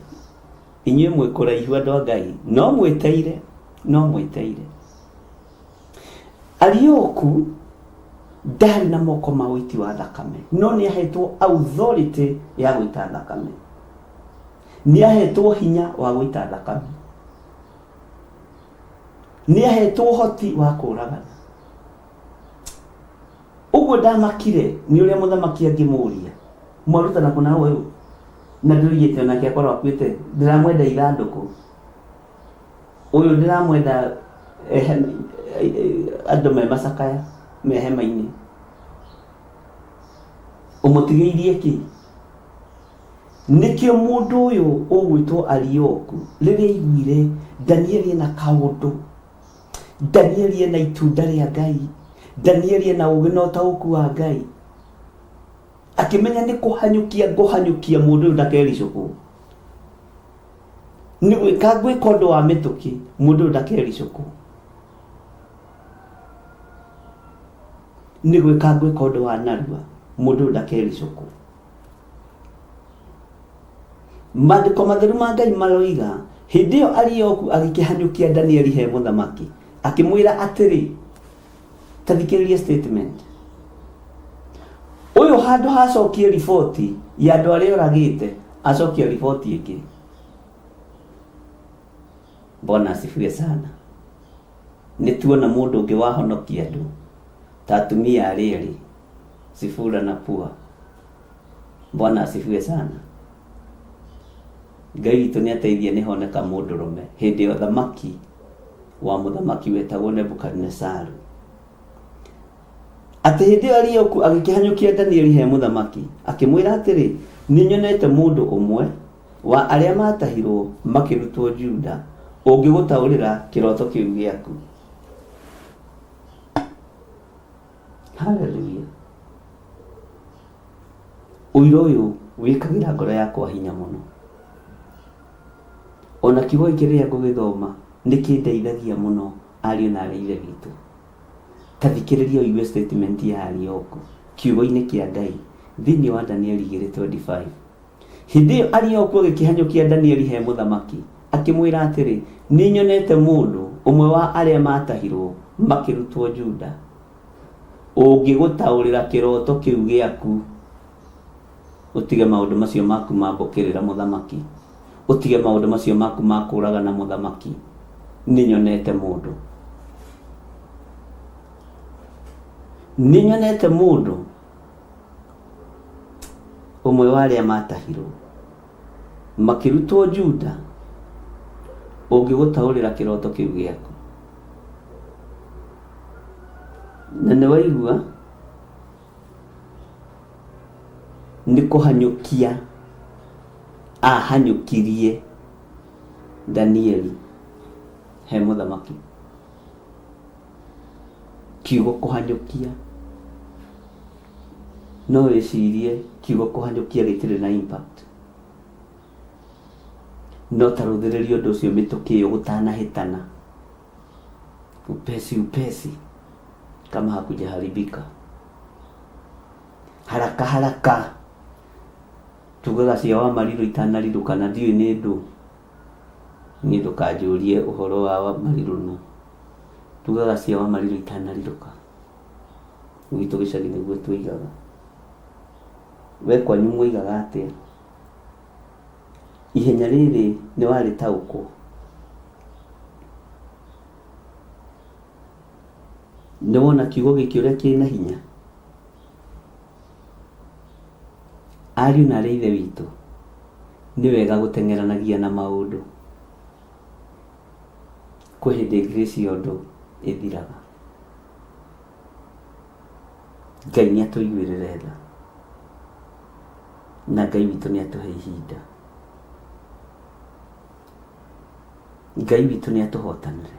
inyuĩ mwĩ kũraihu, andũ a Ngai, no mwĩteire, no mwĩteire. Arioku ndarĩ na moko ma ũiti wa thakame, no nĩ ahetwo authority ya gũita thakame, nĩ ahetwo hinya wa gũita thakame, nĩ ahetwo ũhoti wa kũragana. Ũguo ndamakire nĩ ũrĩa mũthamaki angĩmũria, mwarutana kũna ũyũ na ndũigĩte onake akorwo akuĩte. Ndĩramwenda ithandũkũ ũyũ, ndĩramwenda andũ me macakaya me hema-inĩ, ũmũtigĩirie kĩ? Nĩkĩo mũndũ ũyũ ũgwĩtwo Arioku, rĩrĩa aiguire Danieli ena kaũndũ, Danieli ena itunda rĩa Ngai, Danieli ena ũgĩ na ũtaũku wa Ngai, akĩmenya nĩ kũhanyũkia ngũhanyũkia mũndũ ũyũ ndakericũkwo, nĩ gwĩka ngwĩka ũndũ wa mĩtũkĩ mũndũ ũyũ ndakericũkwo, nĩ gwĩka ngwĩka ũndũ wa narua mũndũ ũyũ ndakericũkwo. Maandĩko matheru ma Ngai maroiga, hĩndĩ ĩyo Arioku agĩkĩhanyũkia Danieli he mũthamaki, akĩmwĩra atĩrĩ, ta thikĩrĩria statement ũyũ, handũ hacokie riboti ya andũ arĩa oragĩte, acokia riboti ĩngĩ. Bwana asifiwe sana. Nĩ tuona mũndũ ũngĩ wahonokia andũ ta atumia arĩa erĩ, Sifura na Pua. Bwana asifiwe sana. Ngai witũ nĩ ateithie nĩ honeka mũndũrũme hĩndĩ ya ũthamaki wa mũthamaki wetagwo Nebukadinesaru, atĩ hĩndĩ ĩyo Arioku agĩkĩhanyũkia Danieli he mũthamaki, akĩmwĩra atĩrĩ, nĩ nyonete mũndũ ũmwe wa arĩa maatahirwo makĩrutwo Juda ũngĩgũtaũrĩra kĩroto kĩu gĩaku. Haleluya. Ũira ũyũ wĩkagĩra ngoro yakwa hinya mũno. Ona kiugo gĩkĩ rĩrĩa ngũgĩthoma nĩ kĩndeithagia mũno, ariũ na aarĩ a Ithe witũ. Ta thikĩrĩria ũigue statement ya Arioku kiugo-inĩ kĩa Ngai thĩinĩ wa Danieli 2:25. Hĩndĩ ĩyo Arioku agĩkĩhanyũkia Danieli he mũthamaki, akĩmwĩra atĩrĩ, nĩ nyonete mũndũ ũmwe wa arĩa maatahirwo makĩrutwo Juda, ũngĩgũtaũrĩra kĩroto kĩu gĩaku. Ũtige maũndũ macio maku ma mbũkĩrĩra mũthamaki, ũtige maũndũ macio maku ma kũragana mũthamaki. Nĩ nyonete mũndũ, nĩ nyonete mũndũ ũmwe wa arĩa maatahirwo makĩrutwo Juda ũngĩgũtaũrĩra kĩroto kĩu gĩaku. Na nĩ waigua nĩ kũhanyũkia ahanyũkirie Danieli he mũthamaki. Kiugo kũhanyũkia, no wĩcirie kiugo kũhanyũkia gĩtirĩ na impact, no ta rũthĩrĩria ũndũ ũcio mĩtũkĩ ĩyo gũtanahĩtana, upesi upesi kama hakujaharibika, haraka haraka. Tugaga cia wa marirũ itanarirũka, na ndiũĩ nĩ ndũ. Niĩ ndũkanjũrie ũhoro wa wa marirũ, no tugaga cia wa marirũ itanarirũka. Gwitũ gĩcagi nĩguo tuigaga. We kwanyu muigaga atĩa? Ihenya rĩrĩ nĩ warĩtaũkwo? Nĩ wona kiugo gĩkĩ ũrĩa kĩna hinya? Ariũ na aarĩ a Ithe witũ, nĩ wega gũteng'eranagia na maũndũ. Kwĩ hĩndĩ grace ya ũndũ ĩthiraga. Ngai nĩ atũiguĩrĩre tha, na Ngai witũ nĩ atũhe ihinda. Ngai witũ nĩ atũhotanĩre.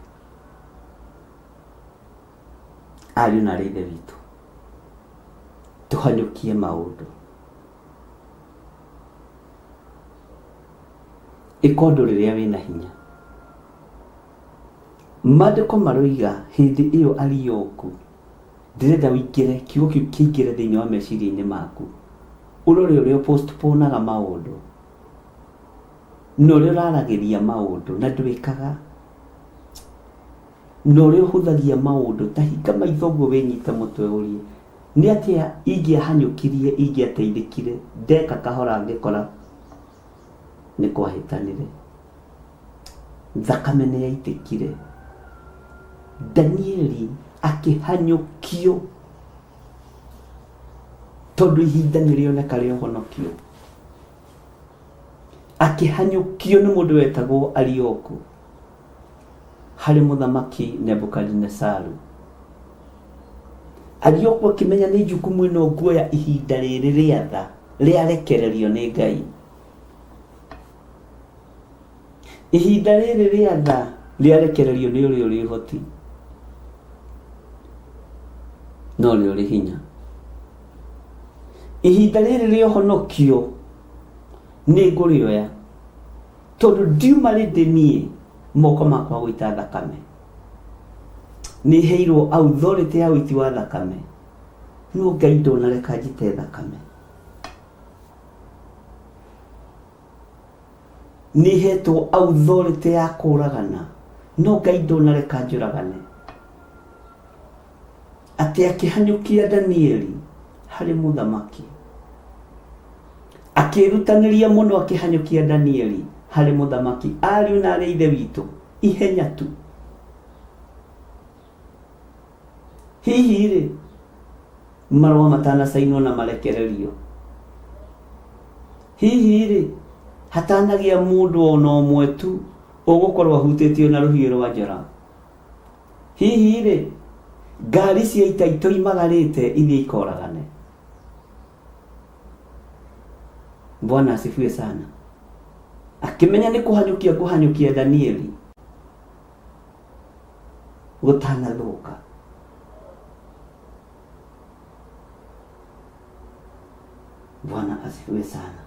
Ariũ na aarĩ a Ithe witũ, tũhanyũkie maũndũ. Ĩka ũndũ rĩrĩa wĩna hinya. Maandĩko maroiga hĩndĩ ĩyo Arioku, ndĩrenda ũingĩre, kiugo kĩu kĩingĩre thĩinĩ wa meciria-inĩ maku, ũrore ũrĩa ũpostponaga maũndũ na ũrĩa ũraragĩria maũndũ na ndwĩkaga, na ũrĩa ũhũthagia maũndũ. Ta hinga maitho ũguo wĩnyite mũtwe ũrie, nĩ atĩa ingĩahanyũkirie, ingĩateithĩkire ndeka kahora ngĩkora nĩ kwahĩtanire, thakame nĩ yaitĩkire. Danieli akĩhanyũkio tondũ ihinda nĩ rĩoneka rĩa ũhonokio. Akĩhanyũkio nĩ mũndũ wetagwo Arioku harĩ mũthamaki Nebukadinesaru. Arioku akĩmenya nĩ jukumu ĩno nguoya ihinda rĩrĩ rĩa tha rĩarekererio nĩ Ngai. Ihinda rĩrĩ rĩa tha rĩarekererio nĩ ũrĩa ũrĩ ũhoti na ũrĩa ũrĩ hinya. Ihinda rĩrĩ rĩa ũhonokio nĩ ngũrĩoya tondũ ndiuma rĩndĩ niĩ moko makwa gũita thakame. Nĩ heirwo authority ya ũiti wa thakame, no Ngai ndonareka njite thakame. Nĩ hetwo authority ya kũragana, no Ngai ndonareka njũragane. Atĩ akĩhanyũkia Danieli harĩ mũthamaki, akĩĩrutanĩria mũno akĩhanyũkia Danieli harĩ mũthamaki. Ariũ na arĩ a ithe witũ, ihenya tu. Hihi rĩ, marũa matanacainwo na marekererio, hihi rĩ, hatanagĩa mũndũ ona ũmwe tu ũgũkorwo ahutĩtio na rũhiũ rwa njora, hihi rĩ, ngari cia ita itoimagarĩte ithiĩ ikoragane? Bwana asifiwe sana. Akĩmenya nĩ kũhanyũkia kũhanyũkia Danieli gũtanathũka. Bwana asifiwe sana.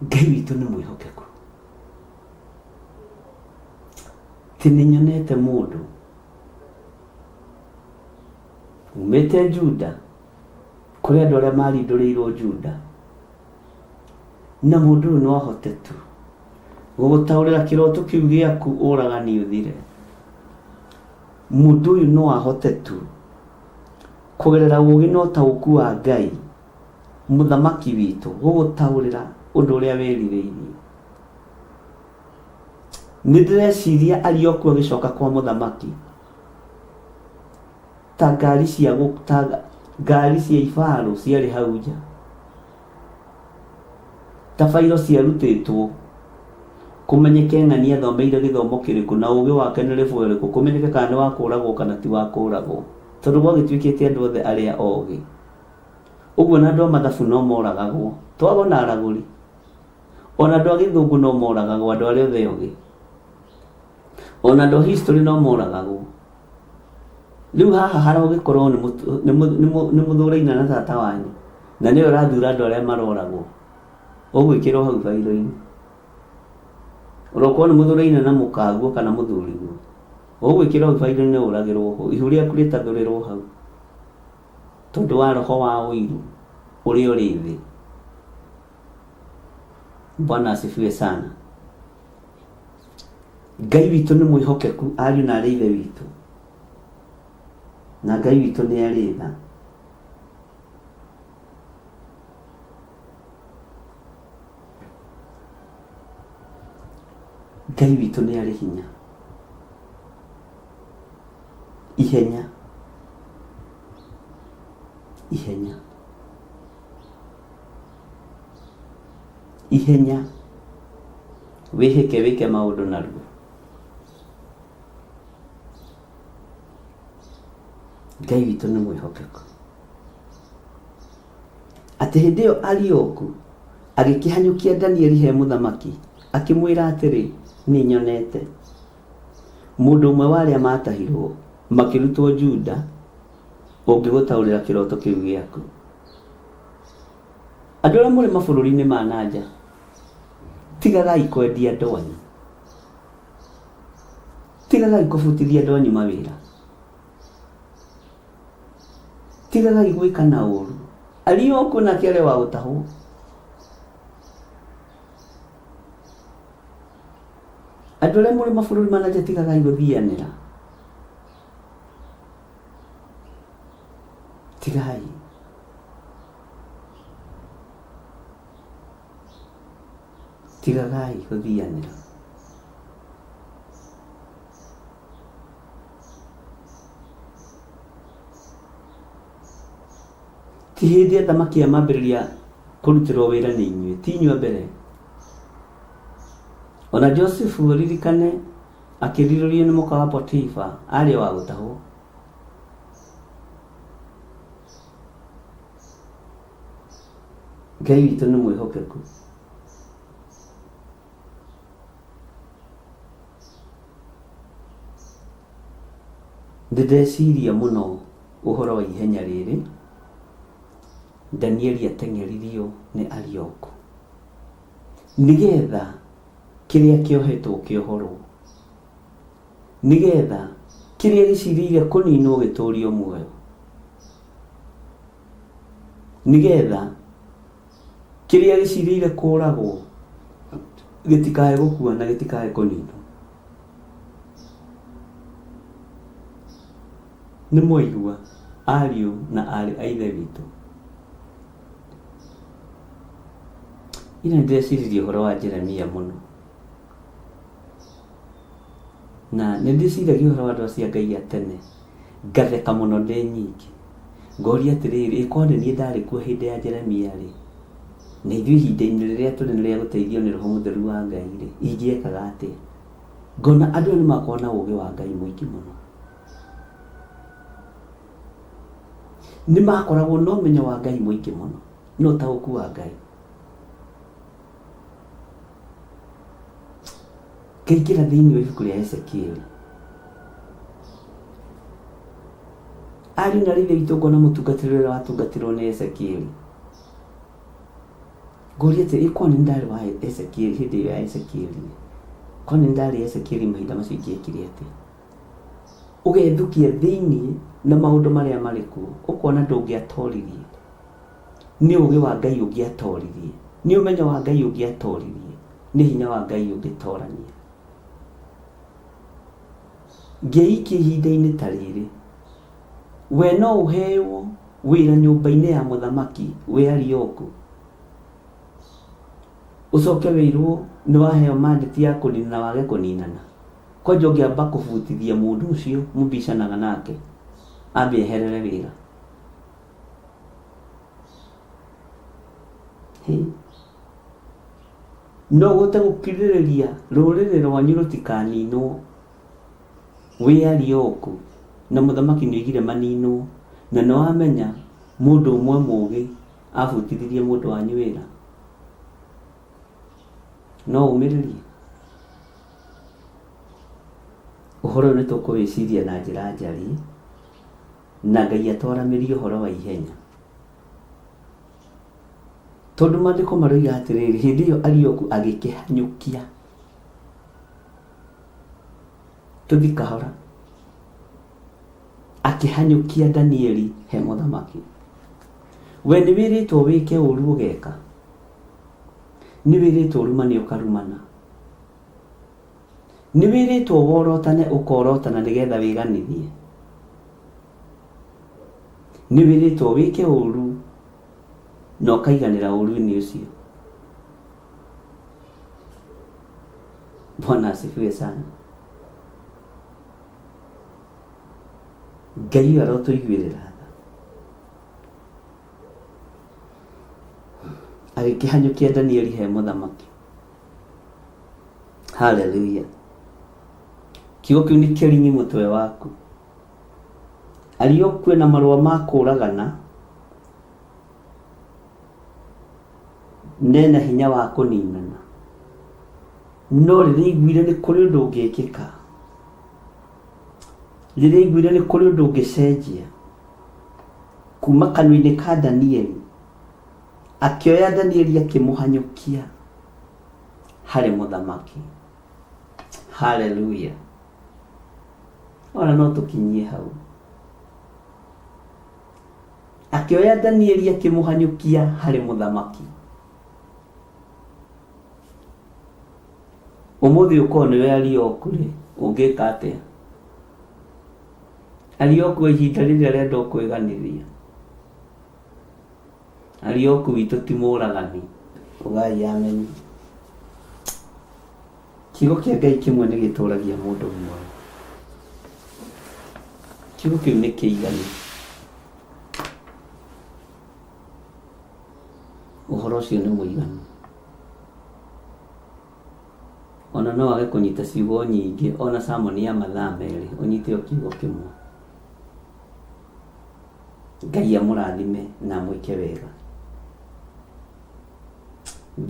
Ngai witũ nĩ mwĩhokeku. Ti nĩ nyonete mũndũ umĩte Juda kũrĩ andũ arĩa marindũrĩirwo Juda, na mũndũ ũyũ no ahote tu gũgũtaũrĩra kĩroto kĩu gĩaku ũragani ũthire. Mũndũ ũyũ no ahote tu kũgerera ũũgĩ na ũtaũku wa Ngai mũthamaki witũ gũgũtaũrĩra ũndũ ũrĩa wĩrirĩirie. Nĩ ndĩreciria Arioku agĩcoka kwa mũthamaki ta ngari cia ta ngari cia ibarũ ciarĩ hau nja, ta bairo ciarutĩtwo kũmenyeke ng'ani athomeire gĩthomo kĩrĩkũ na ũgĩ wake nĩ level ĩrĩkũ, kũmenyeke kana nĩ wa kũragwo kana ti wa kũragwo, tondũ gwagĩtuĩkĩte andũ othe arĩa ogĩ ũguo na andũ a mathabu no moragagwo, twaga ona aragũri, ona andũ a gĩthũngũ no moragagwo, andũ arĩa othe ogĩ, ona andũ a history no moragagwo. Rĩu haha harogĩkorwo nĩ mũthũraine na tata wanyu na nĩwe ũrathura andũ arĩa maroragwo, ũgwĩkĩrwo hau bairo-inĩ. Ũrokorwo nĩ mũthũraine na mũkaguo kana mũthuriguo, ũgwĩkĩrwo hau bairo-inĩ ũragĩrwo ho, ihu rĩaku rĩtathũrĩrwo hau tondũ wa roho wa ũiru ũrĩa ũrĩ thĩ. Bwana asifiwe sana. Ngai witũ nĩ mwĩhokeku ariũ na arĩ ithe witũ, na Ngai witũ nĩ arĩ tha. Ngai witũ nĩ arĩ hinya. Ihenya, ihenya, ihenya, wĩhĩke wĩke maũndũ narua. Ngai witũ nĩ mwĩhokeku. Atĩ hĩndĩ ĩyo Arioku agĩkĩhanyũkia Danieli he mũthamaki, akĩmwĩra atĩrĩ, Nĩ nyonete mũndũ ũmwe wa arĩa maatahirwo makĩrutwo Juda ũngĩgũtaũrĩra kĩroto kĩu gĩaku. Andũ arĩa mũrĩ mabũrũri-inĩ ma na nja, tigagai kwendia andũ anyu. Tigagai kũbutithia andũ anyu mawĩra. Tigagai gwĩka na ũru. Arioku nake arĩ wa gũtahwo. Andũ arĩa mũrĩ mabũrũri ma na nja tigagai gũthianĩra. Tigai. Tigagai gũthianĩra. Ti hĩndĩ athamaki aya mambĩrĩria kũrutĩrwo wĩra nĩ inyuĩ, ti inyuĩ a mbere. Ona Josefu ũririkane akĩrirũrio nĩ mũka wa Potifa arĩ wa gũtahwo. Ngai witũ nĩ mwĩhokeku. Nĩ ndeciria mũno ũhoro wa ihenya rĩrĩ Danieli ateng'eririo nĩ Arioku nĩgetha kĩrĩa kĩohetwo kĩohorwo, nĩgetha kĩrĩa gĩcirĩire kũninwo gĩtũrio muoyo, nĩgetha kĩrĩa gĩcirĩire kũragwo gĩtikae gũkua na gĩtikae kũninwo. Nĩ mwaigua ariũ na aarĩ a Ithe witũ? Ira nĩ ndĩreciririe ũhoro wa Jeremia mũno. Na nĩ ndĩciragia ũhoro wa andũ acio a Ngai a tene, ngatheka mũno ndĩ nyingĩ. Ngoria atĩrĩrĩ, ĩ korwo nĩ niĩ ndarĩ kuo hĩndĩ ya Jeremia rĩ, na ithuĩ ihinda-inĩ rĩrĩa tũrĩ nĩ rĩa gũteithio nĩ Roho Mũtheru wa Ngai rĩ, ingĩekaga atĩa? Ngona andũ aya nĩ makoragwo na ũgĩ wa Ngai mũingĩ mũno. Nĩ makoragwo na ũmenyo wa Ngai mũingĩ mũno, na ũtaũku wa Ngai. Ngaingĩra thĩinĩ wa ibuku rĩa Ezekieli. Ariũ na aarĩ a Ithe witũ ngona mũtungatĩre ũrĩa watungatĩrwo nĩ Ezekieli. Ngoria atĩrĩ, ĩ korwo nĩ niĩ ndarĩ wa Ezekieli hĩndĩ ĩyo ya Ezekieli rĩ, korwo nĩ niĩ ndarĩ Ezekieli mahinda macio ingĩekire atĩa? Ũgethukia thĩinĩ na maũndũ marĩa marĩ kuo, ũkona ndũngĩatoririe. Nĩ ũgĩ wa Ngai ũngĩatoririe, nĩ ũmenyo wa Ngai ũngĩatoririe, nĩ hinya wa Ngai ũngĩtorania. Ngeikia ihinda-inĩ ta rĩrĩ, we no ũheo wĩra nyũmba-inĩ ya mũthamaki wĩ Arioku, ũcoke wĩrwo nĩ waheo mandate ya kũnina na wage kũninana? Kwanja ũngĩamba kũbutithia mũndũ ũcio mũbicanaga nake ambe eherere wĩra. Hĩ. No ũhote gũkirĩrĩria rũrĩrĩ rwanyu rũtikaninwo wĩ Arioku na mũthamaki nĩ oigire maninwo na nĩ wamenya mũndũ ũmwe mũgĩ abutithirie mũndũ wanyu wĩra? No ũmĩrĩrie? Ũhoro ũyũ nĩ tũkũwĩciria na njĩra njariĩ na Ngai atwaramĩrie ũhoro wa ihenya. Tondũ maandĩko maroiga atĩrĩrĩ, hĩndĩ ĩyo Arioku agĩkĩhanyũkia. Tũthiĩ kahora. Akĩhanyũkia Danieli he mũthamaki. We nĩ wĩrĩtwo wĩke ũru ũgeka. Nĩ wĩrĩtwo ũrumane ũkarumana. Nĩ wĩrĩtwo worotane ũkorotana nĩgetha wĩganithie. Nĩ wĩrĩtwo wĩke ũru na ũkaiganĩra ũru-inĩ ũcio. Bwana asifiwe sana. Ngai ũyũ arotũiguĩrĩra tha. Agĩkĩhanyũkia Danieli he mũthamaki. Haleluya. Kiugo kĩu nĩ kĩringi mũtwe waku. Arioku ena marũa ma kũragana nena hinya wa kũninana. No rĩrĩa aiguire nĩ kũrĩ ũndũ ũngĩkĩka, rĩrĩa aiguire nĩ kũrĩ ũndũ ũngĩcenjia kuma kanua-inĩ ka Danieli, akĩoya Danieli akĩmũhanyũkia harĩ mũthamaki. Haleluya. Ona no tũkinyie hau. Akĩoya Danieli akĩmũhanyũkia harĩ mũthamaki. Ũmũthĩ ũkorwo nĩwe Arioku rĩ, ũngĩka atĩa? Arioku ihinda rĩrĩ arenda o kwĩganithia. Arioku witũ ti mũragani. Ugai ameni. Kiugo kĩa Ngai kĩmwe nĩ gĩtũragia mũndũ muoyo. Kiugo kĩu nĩ kĩiganu. Ũhoro ũcio nĩ mũiganu. Ona no wage kũnyita ciugo nyingĩ ona sermon ya mathaa merĩ ũnyite o kiugo kĩmwe. Ngai amũrathime na amwĩke wega.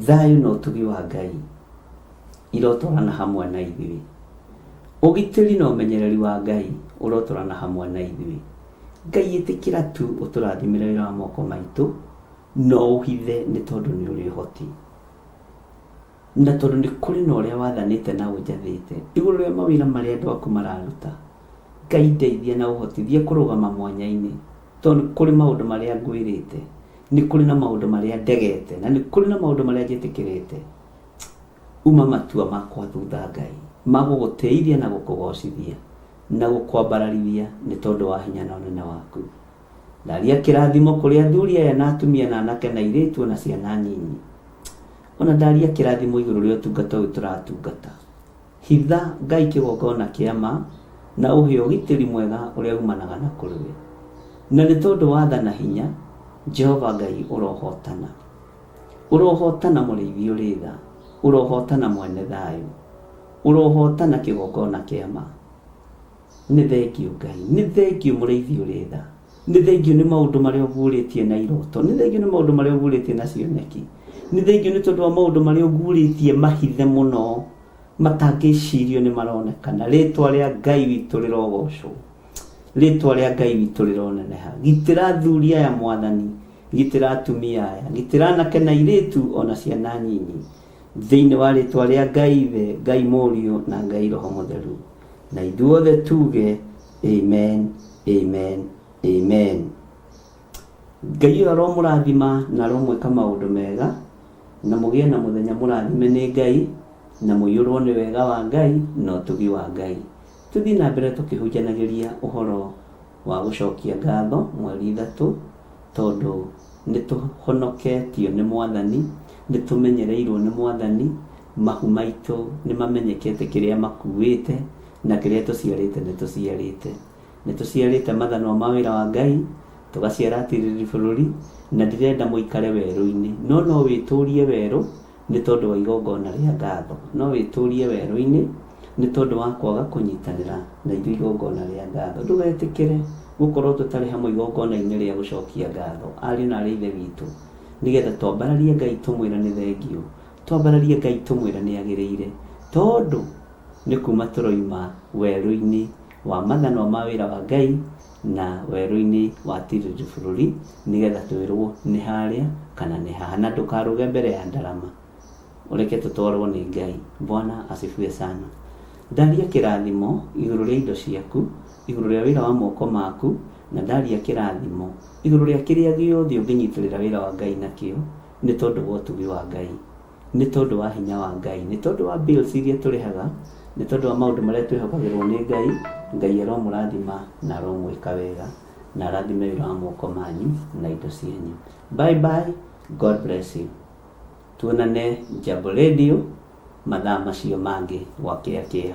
Thayũ na ũtugi wa Ngai irotwarana hamwe na ithuĩ. Ũgitĩri na ũmenyereri wa Ngai ũrotwarana hamwe na ithuĩ. Ngai ĩtĩkĩra tu ũtũrathimĩre wĩra wa moko maitũ na ũhithe nĩ tondũ nĩ ũrĩ ũhoti. Na tondũ nĩ kũrĩ na ũrĩa wathanĩte na ũnjathĩte igũrũ rĩa mawĩra marĩa andũ aku mararuta. Ngai ndeithia na ũhotithie kũrũgama mwanya-inĩ tondũ nĩ kũrĩ maũndũ marĩa ngwĩrĩte, nĩ kũrĩ na maũndũ marĩa ndegete, na nĩ kũrĩ na maũndũ marĩa njĩtĩkĩrĩte. Uma matua makwa thutha Ngai, ma gũgũtĩithia na gũkũgocithia na gũkwambararithia nĩ tondũ wa hinya na ũnene waku. Ndaria kĩrathimo kũrĩ athuri aya na atumia na anake na airĩtu ona ciana nyinyi. Ona ndaria kĩrathimo igũrũ rĩa ũtungata ũyũ tũratungata. Hitha Ngai kĩgongona kĩa ma na ũhe ũgitĩri mwega ũrĩa umanaga na kũrĩ we. Na nĩ tondũ wa tha na hinya, Jehova Ngai ũrohotana. Ũrohotana mũrĩithi ũrĩ tha, ũrohotana mwene thayũ, ũrohotana kĩgongona kĩa ma. Nĩ thengiũ Ngai, nĩ thengiũ mũrĩithi ũrĩ tha, nĩ thengiũ nĩ maũndũ marĩa ũguũrĩtie na iroto, nĩ thengiũ nĩ maũndũ marĩa ũguũrĩtie na cioneki, nĩ thengiũ nĩ tondũ wa maũndũ marĩa ũguũrĩtie mahithe mũno matangĩcirio nĩ maronekana. Rĩtwa rĩa Ngai witũ rĩrogocwo, rĩtwa rĩa Ngai witũ rĩroneneha. Gitĩra athuri aya Mwathani, gitĩra atumia aya, gitĩra anake na airĩtu ona ciana nyinyi, thĩinĩ wa rĩtwa rĩa Ngai Ithe, Ngai Mũriũ na Ngai Roho Mũtheru. Na ithuothe tuge amen, amen, amen. Ngai ũyũ aromũrathima na aromwĩka maũndũ mega, na mũgĩe na mũthenya mũrathime nĩ Ngai, na mũiyũrwo nĩ wega wa Ngai na ũtugi wa Ngai. Tũthiĩ na mbere tũkĩhunjanagĩria ũhoro wa gũcokia ngatho mweri ithatũ, tondũ nĩ tũhonoketio nĩ Mwathani, nĩ tũmenyereirwo nĩ Mwathani, mahu maitũ nĩ mamenyekete kĩrĩa makuĩte, na kĩrĩa tũciarĩte nĩ tũciarĩte. Nĩ tũciarĩte mathanwa ma wĩra wa Ngai, tũgaciara atirĩrĩri bũrũri, na ndirenda mũikare werũ-inĩ. No no wĩtũrie werũ nĩ tondũ wa igongona rĩa ngatho. No wĩtũrie werũ-inĩ nĩ tondũ wa kwaga kũnyitanĩra na ithuĩ igongona rĩa ngatho. Ndũgetĩkĩre gũkorwo tũtarĩ hamwe igongona-inĩ rĩa gũcokia ngatho, ariũ na aarĩ a Ithe witũ, nĩgetha twambararie Ngai tũmwĩre nĩ thengiũ, twambararie Ngai tũmwĩre nĩ agĩrĩire, tondũ nĩ kuma tũroima werũ-inĩ wa mathanwa ma wĩra wa Ngai na werũ-inĩ wa tirĩrĩ bũrũri, nĩgetha twĩrwo nĩ harĩa kana nĩ haha. Na ndũkarũge mbere ya ndarama, ũreke tũtwarwo nĩ Ngai. Bwana asifiwe sana. Ndaria kĩrathimo igũrũ rĩa indo ciaku, igũrũ rĩa wĩra wa moko maku, na ndaria kĩrathimo igũrũ rĩa kĩrĩa gĩothe ũngĩnyitĩrĩra wĩra wa Ngai nakĩo, nĩ tondũ wa ũtugi wa Ngai, nĩ tondũ wa hinya wa Ngai, nĩ tondũ wa bills iria tũrĩhaga, nĩ tondũ wa maũndũ marĩa twĩhokagĩrwo nĩ Ngai. Ngai aromũrathima na aromwĩka wega, na arathime wĩra wa moko manyu na indo cianyu. Bye bye, God bless you. Tuonane Jambo Radio mathaa macio mangĩ gwakĩa kĩa.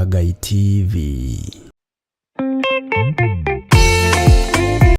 wa Ngai TV.